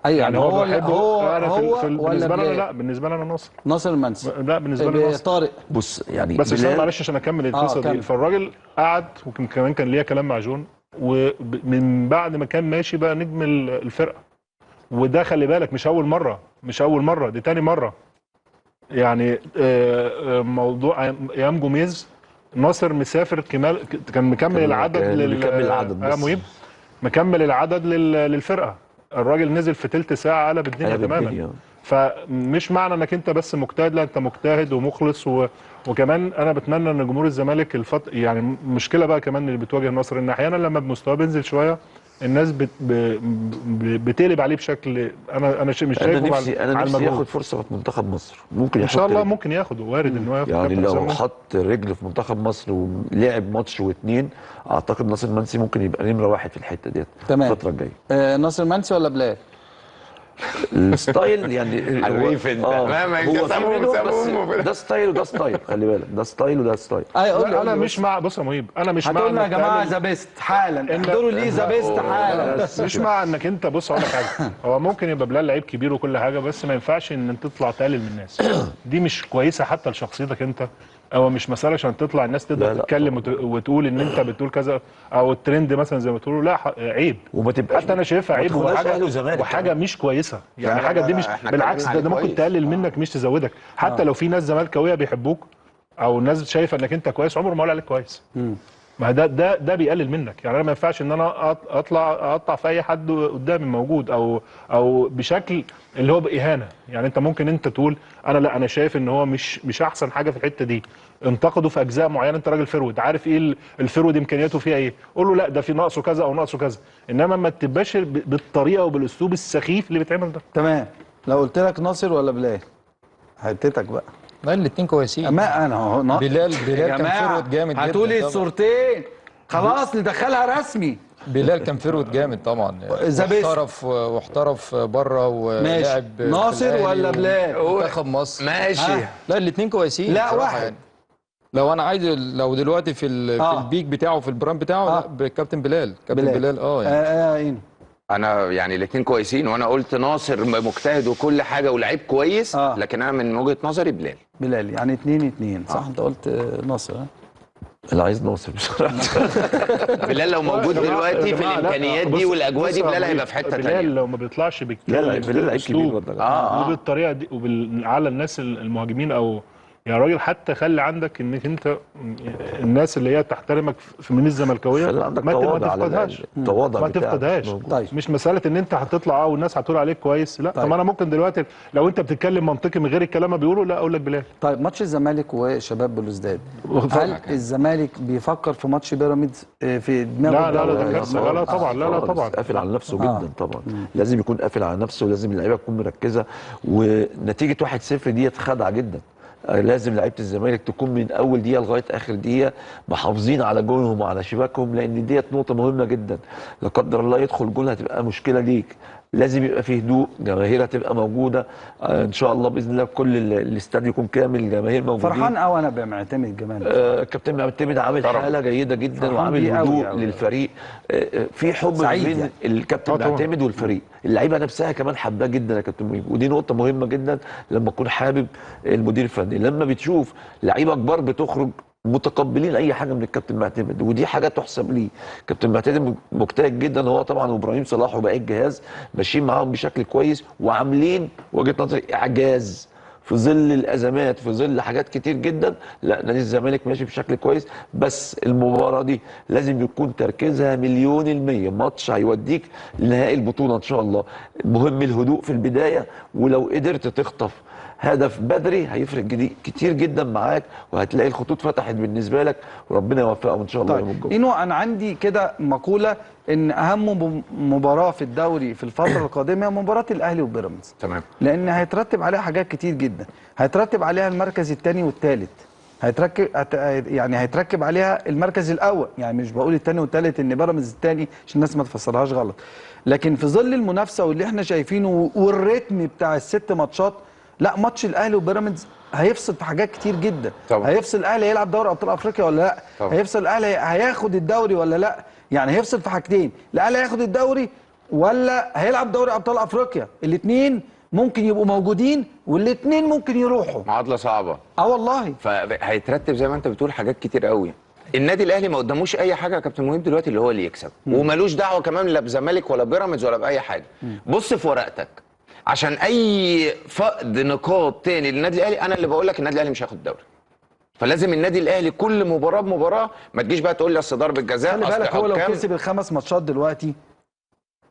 ايوه، يعني هو هو انا هو بالنسبة لي، لا بالنسبة لي انا ناصر، ناصر المنسي. لا بالنسبة لي ناصر. طارق، بص يعني بس معلش عشان اكمل القصة دي. فالراجل قعد، وكمان كان ليا كلام مع جون، ومن بعد ما كان ماشي بقى نجم الفرقة. وده خلي بالك مش اول مرة، مش اول مرة، دي تاني مرة. يعني موضوع ايام جوميز، ناصر مسافر كان مكمل العدد مهم، مكمل العدد للفرقة. الراجل نزل في تلت ساعة قلب الدنيا تماما. فمش معنى انك انت بس مجتهد، لا انت مجتهد ومخلص وكمان انا بتمنى ان جمهور الزمالك يعني مشكلة بقى كمان اللي بتواجه ناصر، ان احيانا لما بمستواه بينزل شوية الناس بتقلب عليه بشكل انا مش شايفه. انا نفسي ياخد فرصة في منتخب مصر، ممكن ان شاء الله ممكن ياخده، وارد ان هو ياخد يعني لو حط رجل في منتخب مصر ولعب ماتش واثنين، اعتقد ناصر منسي ممكن يبقى نمره واحد في الحتة ديت الفترة الجاية. ناصر منسي ولا بلال؟ ال style يعني حريف انت، ده style وده style، خلي بالك ده style وده style. ايوه انا مش مع، بص يا مهيب انا مش مع، هتقولنا يا جماعة the best حالا، احضروا لي the best حالا. مش مع انك انت، بص اقول لك حاجة، هو ممكن يبقى بلال لعيب كبير وكل حاجة، بس ما ينفعش ان انت تطلع تقلل من الناس، دي مش كويسة حتى لشخصيتك انت، او مش مسالة عشان تطلع الناس تقدر تتكلم وتقول ان انت بتقول كذا او الترند مثلا زي ما بتقولوا، لا عيب، وما تبقاش حتى انا شايفها عيب وحاجه مش كويسة يعني، حاجة دي مش بالعكس، ده ممكن تقلل منك مش تزودك، حتى لو في ناس زملكاويه بيحبوك او الناس شايفه انك انت كويس، عمره ما اقول عليك كويس. ما ده ده ده بيقلل منك يعني. انا ما ينفعش ان انا اطلع اقطع في اي حد قدامي موجود او بشكل اللي هو باهانه يعني. انت ممكن انت تقول انا لا، انا شايف ان هو مش احسن حاجة في الحتة دي، انتقده في اجزاء معينة. انت راجل forward، عارف ايه ال forward امكانياته فيها ايه، قول له لا ده في ناقصه كذا او ناقصه كذا، انما ما تبقاش بالطريقة وبالاسلوب السخيف اللي بيتعمل ده. تمام. لو قلت لك ناصر ولا بلال حتتك بقى. لا الاثنين كويسين. ما انا اهو بلال كان forward جامد جدا. هتقولي الصورتين خلاص ندخلها رسمي. بلال كان forward جامد طبعا، واحترف بره ولعب. ناصر ولا بلال؟ منتخب مصر ماشي. لا الاثنين كويسين. لا واحد يعني. لو انا عايز، لو دلوقتي في ال peak بتاعه في ال prime بتاعه، لا بكابتن بلال. كابتن بلال يعني. انا يعني الاثنين كويسين، وانا قلت ناصر مجتهد وكل حاجة ولعيب كويس، لكن انا من وجهه نظري بلال. بلال يعني 2-2 صح؟ انت قلت ناصر. انا عايز ناصر بصراحة. بلال لو موجود دلوقتي في الامكانيات دي والاجواء دي، بلال هيبقى في حتة ثانية. بلال لو ما بيطلعش بالكلام، بلال لعيب كبير برضه وبالطريقه دي على الناس المهاجمين، او يا راجل حتى خلي عندك انك انت الناس اللي هي تحترمك في من الزملكاويه ما تفقدهاش، ما تفقدهاش. طيب. مش مسالة ان انت هتطلع والناس هتقول عليك كويس، لا. طب انا ممكن دلوقتي لو انت بتتكلم منطقي من غير الكلام ما بيقوله، لا اقول لك بلال. طيب ماتش الزمالك وشباب بلوزداد، هل الزمالك بيفكر في ماتش بيراميدز في دماغه؟ لا لا لا، ده كارثة. لا طبعا، لا لا طبعا، قافل على نفسه جدا طبعا. لازم يكون قافل على نفسه، ولازم اللعيبة تكون مركزه، ونتيجة 1-0 ديت خدعه جدا. لازم لعيبة الزمالك تكون من اول دقيقة لغاية اخر دقيقة محافظين على جولهم وعلى شباكهم، لان ديت نقطة مهمة جدا. لا قدر الله يدخل جول هتبقى مشكلة ليك. لازم يبقى فيه هدوء، جماهير هتبقى موجودة ان شاء الله باذن الله، كل الاستاد يكون كامل، الجماهير موجودين. فرحان قوي انا بمعتمد جمال. كابتن معتمد عامل حاله جيدة جدا وعامل هدوء أوي للفريق. في حب بين يعني الكابتن معتمد والفريق، اللعيبة نفسها كمان حباه جدا يا كابتن مهيب، ودي نقطة مهمة جدا لما تكون حابب المدير الفني، لما بتشوف لعيبة كبار بتخرج متقبلين اي حاجة من الكابتن معتمد، ودي حاجة تحسب ليه. كابتن معتمد مجتهد جدا هو طبعا، وابراهيم صلاح وباقي الجهاز ماشيين معاهم بشكل كويس، وعاملين وجهه نظري اعجاز في ظل الازمات، في ظل حاجات كتير جدا. لا نادي الزمالك ماشي بشكل كويس، بس المباراة دي لازم يكون تركيزها 100%. ماتش هيوديك لنهائي البطولة ان شاء الله. مهم الهدوء في البداية، ولو قدرت تخطف هدف بدري هيفرق كتير جدا معاك، وهتلاقي الخطوط فتحت بالنسبة لك، وربنا يوفقهم ان شاء الله. طيب اينو، انا عندي كده مقولة ان اهم مباراة في الدوري في الفترة القادمة هي مباراة الاهلي وبيراميدز. تمام. لان هيترتب عليها حاجات كتير جدا، هيترتب عليها المركز الثاني والثالث، هيتركب عليها المركز الاول، يعني مش بقول الثاني والثالث ان بيراميدز الثاني عشان الناس ما تفسرهاش غلط، لكن في ظل المنافسة واللي احنا شايفينه والريتم بتاع الست ماتشات، لا ماتش الاهلي وبيراميدز هيفصل في حاجات كتير جدا. طبعا. هيفصل الاهلي هيلعب دوري ابطال افريقيا ولا لا؟ طبعا. هيفصل الاهلي هياخد الدوري ولا لا؟ يعني هيفصل في حاجتين، الاهلي هياخد الدوري ولا هيلعب دوري ابطال افريقيا، الاثنين ممكن يبقوا موجودين والاثنين ممكن يروحوا. معادلة صعبة. والله. فهيترتب زي ما انت بتقول حاجات كتير قوي. النادي الاهلي ما قداموش اي حاجة يا كابتن مهيب دلوقتي اللي هو اللي يكسب، ومالوش دعوه كمان لا بزمالك ولا بيراميدز ولا باي حاجة. بص في ورقتك، عشان اي فقد نقاط تاني للنادي الاهلي، انا اللي بقول لك النادي الاهلي مش هياخد الدوري. فلازم النادي الاهلي كل مباراة بمباراة، ما تجيش بقى تقول لي اصل ضربه جزاء. خلي بالك هو لو كسب الخمس ماتشات دلوقتي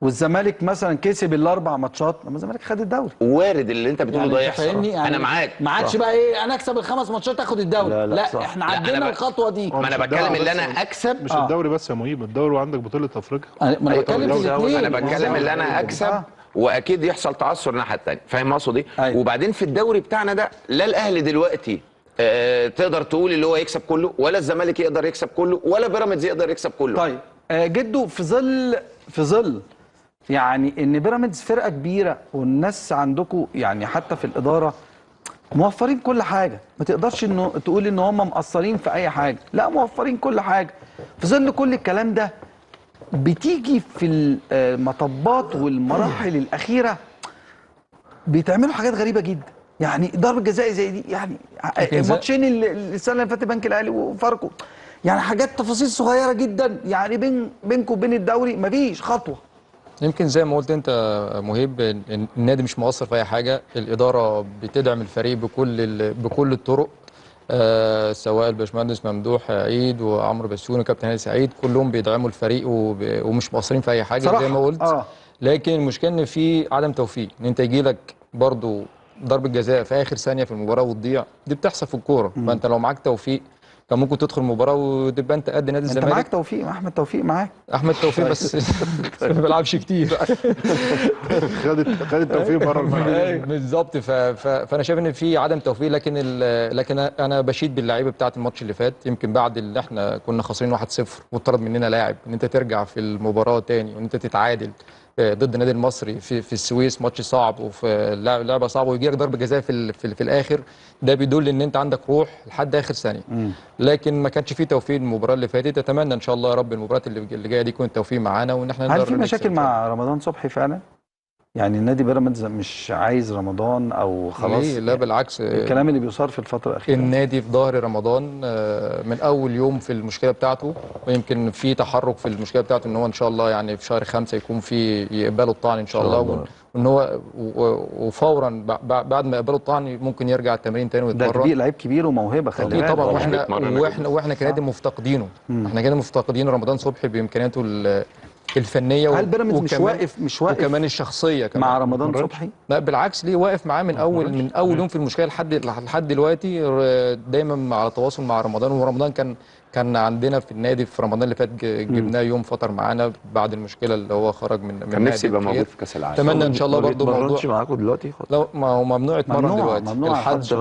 والزمالك مثلا كسب الاربع ماتشات، لما الزمالك خد الدوري. وارد اللي انت بتقوله ده يحصل، يعني انا معاك. ما عادش بقى ايه انا اكسب الخمس ماتشات اخد الدوري، لا, لا احنا عدينا الخطوة دي. ما انا بتكلم اللي انا اكسب مش الدوري بس يا مهيب، الدوري وعندك بطوله افريقيا. ما انا بتكلم في الاثنين، انا بتكلم اللي انا اكسب واكيد يحصل تعثر الناحية الثانية، فاهم اقصد ايه؟ أيوة. وبعدين في الدوري بتاعنا ده لا الاهلي دلوقتي تقدر تقول اللي هو يكسب كله، ولا الزمالك يقدر يكسب كله، ولا بيراميدز يقدر يكسب كله. طيب جدو، في ظل يعني ان بيراميدز فرقه كبيرة والناس عندكم يعني حتى في الادارة موفرين كل حاجة، ما تقدرش انه تقول ان هم مقصرين في اي حاجة، لا موفرين كل حاجة. في ظل كل الكلام ده بتيجي في المطبات والمراحل الاخيرة بيتعملوا حاجات غريبة جدا، يعني ضربه جزاء زي دي، يعني ماتشين السنة اللي فاتت بنك الاهلي وفاركو، يعني حاجات تفاصيل صغيرة جدا، يعني بينكم وبين الدوري مفيش خطوة. يمكن زي ما قلت انت مهيب، النادي مش مقصر في اي حاجة، الادارة بتدعم الفريق بكل الطرق، سواء الباشمهندس ممدوح عيد وعمرو بسيوني وكابتن هاني سعيد، كلهم بيدعموا الفريق ومش مقصرين في اي حاجة زي ما قلت. لكن المشكلة ان في عدم توفيق، ان انت يجي لك برضو ضربه جزاء في اخر ثانية في المباراة وتضيع، دي بتحصل في الكورة. فانت لو معاك توفيق كان ممكن تدخل المباراة وتبقى انت قد نادي الزمالك. انت معاك توفيق، احمد توفيق معاك. احمد توفيق بس ما بيلعبش كتير. خد التوفيق بره الملعب بالظبط. فانا شايف ان في عدم توفيق، لكن انا بشيد باللعيبه بتاعه الماتش اللي فات. يمكن بعد اللي احنا كنا خسرانين 1-0 واتطرد مننا لاعب، ان انت ترجع في المباراة تاني وان انت تتعادل ضد النادي المصري في السويس، ماتش صعب وفي لعبه صعبة، ويجي لك ضربه جزاء في الاخر، ده بيدل ان انت عندك روح لحد اخر ثانية. لكن ما كانش فيه توفيق المباراة اللي فاتت. اتمنى ان شاء الله يا رب المباريات اللي جاية دي يكون التوفيق معانا وان احنا نقدر. هل في مشاكل مع رمضان صبحي فعلا؟ يعني النادي بيراميدز مش عايز رمضان او خلاص؟ لا بالعكس، الكلام اللي بيصار في الفترة الاخيرة النادي في ظهر رمضان من اول يوم في المشكلة بتاعته، ويمكن في تحرك في المشكلة بتاعته ان هو ان شاء الله يعني في شهر 5 يكون في يقبلوا الطعن ان شاء الله، وان هو وفورا بعد ما يقبلوا الطعن ممكن يرجع التمرين تاني ويتمرن. ده كبير، لعيب كبير وموهبه، خلي بالك طبعا. واحنا كنادي مفتقدينه، احنا كنادي مفتقدين رمضان صبحي بامكانياته الفنية. هل بيراميدز مش واقف وكمان الشخصية كمان مع رمضان صبحي؟ لا بالعكس، ليه واقف معاه من اول يوم في المشكلة لحد دلوقتي، دايما على تواصل مع رمضان. ورمضان كان عندنا في النادي في رمضان اللي فات، جبناه يوم فطر معانا بعد المشكلة اللي هو خرج من كان نفسي يبقى موجود في كاس العالم. اتمنى ان شاء الله برضه موضوع ما بيتمرنش معاكم دلوقتي خالص؟ لا، ما هو ممنوع يتمرن دلوقتي لحد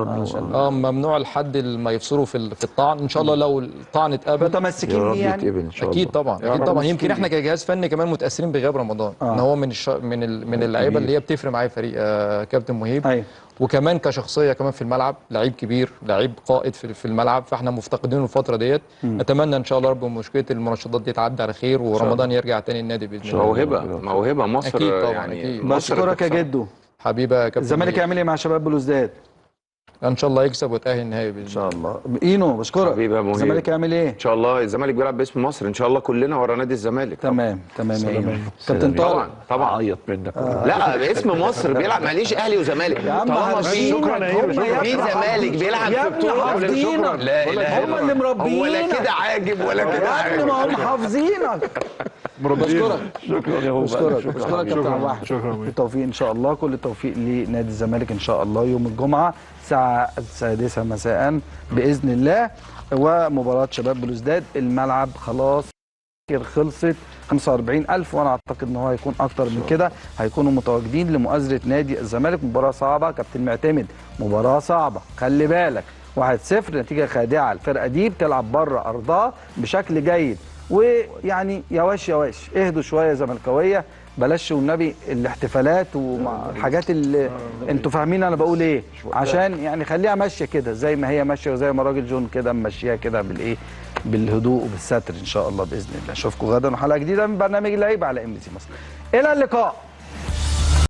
ممنوع لحد ما يفصلوا في الطعن. ان شاء الله لو الطعن اتقبل متمسكين بيه يعني. ان شاء الله اكيد طبعا، اكيد طبعا. يمكن احنا كجهاز فني كمان متاثرين بغياب رمضان، ان هو من اللعيبة اللي هي بتفرق معايا فريق كابتن مهيب. أيوه. وكمان كشخصية كمان في الملعب، لعيب كبير، لعيب قائد في الملعب، فاحنا مفتقدينه الفترة ديت. اتمنى ان شاء الله رب مشكلة المنشطات دي تعدي على خير ورمضان يرجع تاني النادي باذن الله. موهبة مصر اكيد طبعا، يعني اكيد. بشكرك يا جدو حبيبي يا كابتن. الزمالك يعمل ايه مع شباب بلوزداد؟ ان شاء الله يكسب ويتاهل النهائي باذن الله. ان شاء الله. اينو بشكرك حبيبي يا مهيب. الزمالك يعمل ايه؟ ان شاء الله الزمالك بيلعب باسم مصر، ان شاء الله كلنا ورا نادي الزمالك. تمام تمام يا اينو. كابتن طارق طبعا عيط منك. لا باسم مصر بيلعب، ماليش اهلي وزمالك طالما في في زمالك بيلعب في بطوله. لا اله هم اللي مربيينك، ولا كده عاجب ولا كده عاجب، ما هم حافظينك. بشكرك، شكرا يا هو، بشكرك بشكرك كابتن عبد الواحد. شكرا، بالتوفيق ان شاء الله، كل التوفيق لنادي الزمالك ان شاء الله يوم الجمعة الساعة 6 مساء باذن الله، ومباراة شباب بلوزداد. الملعب خلاص خلصت 45,000، وانا اعتقد ان هو هيكون اكتر من كده، هيكونوا متواجدين لمؤازره نادي الزمالك. مباراة صعبة كابتن معتمد، مباراة صعبة، خلي بالك. 1-0 نتيجة خادعه، الفرقة دي بتلعب بره ارضها بشكل جيد، ويعني يواش يواش اهدوا شوية زملكاويه، بلاش والنبي الاحتفالات والحاجات اللي انتوا فاهمين انا بقول ايه، عشان يعني خليها ماشية كده زي ما هي ماشية، وزي ما راجل جون كده ماشيها كده بالايه، بالهدوء وبالستر ان شاء الله باذن الله. اشوفكم غدا وحلقه جديدة من برنامج اللعيبة على MBC مصر. الى اللقاء.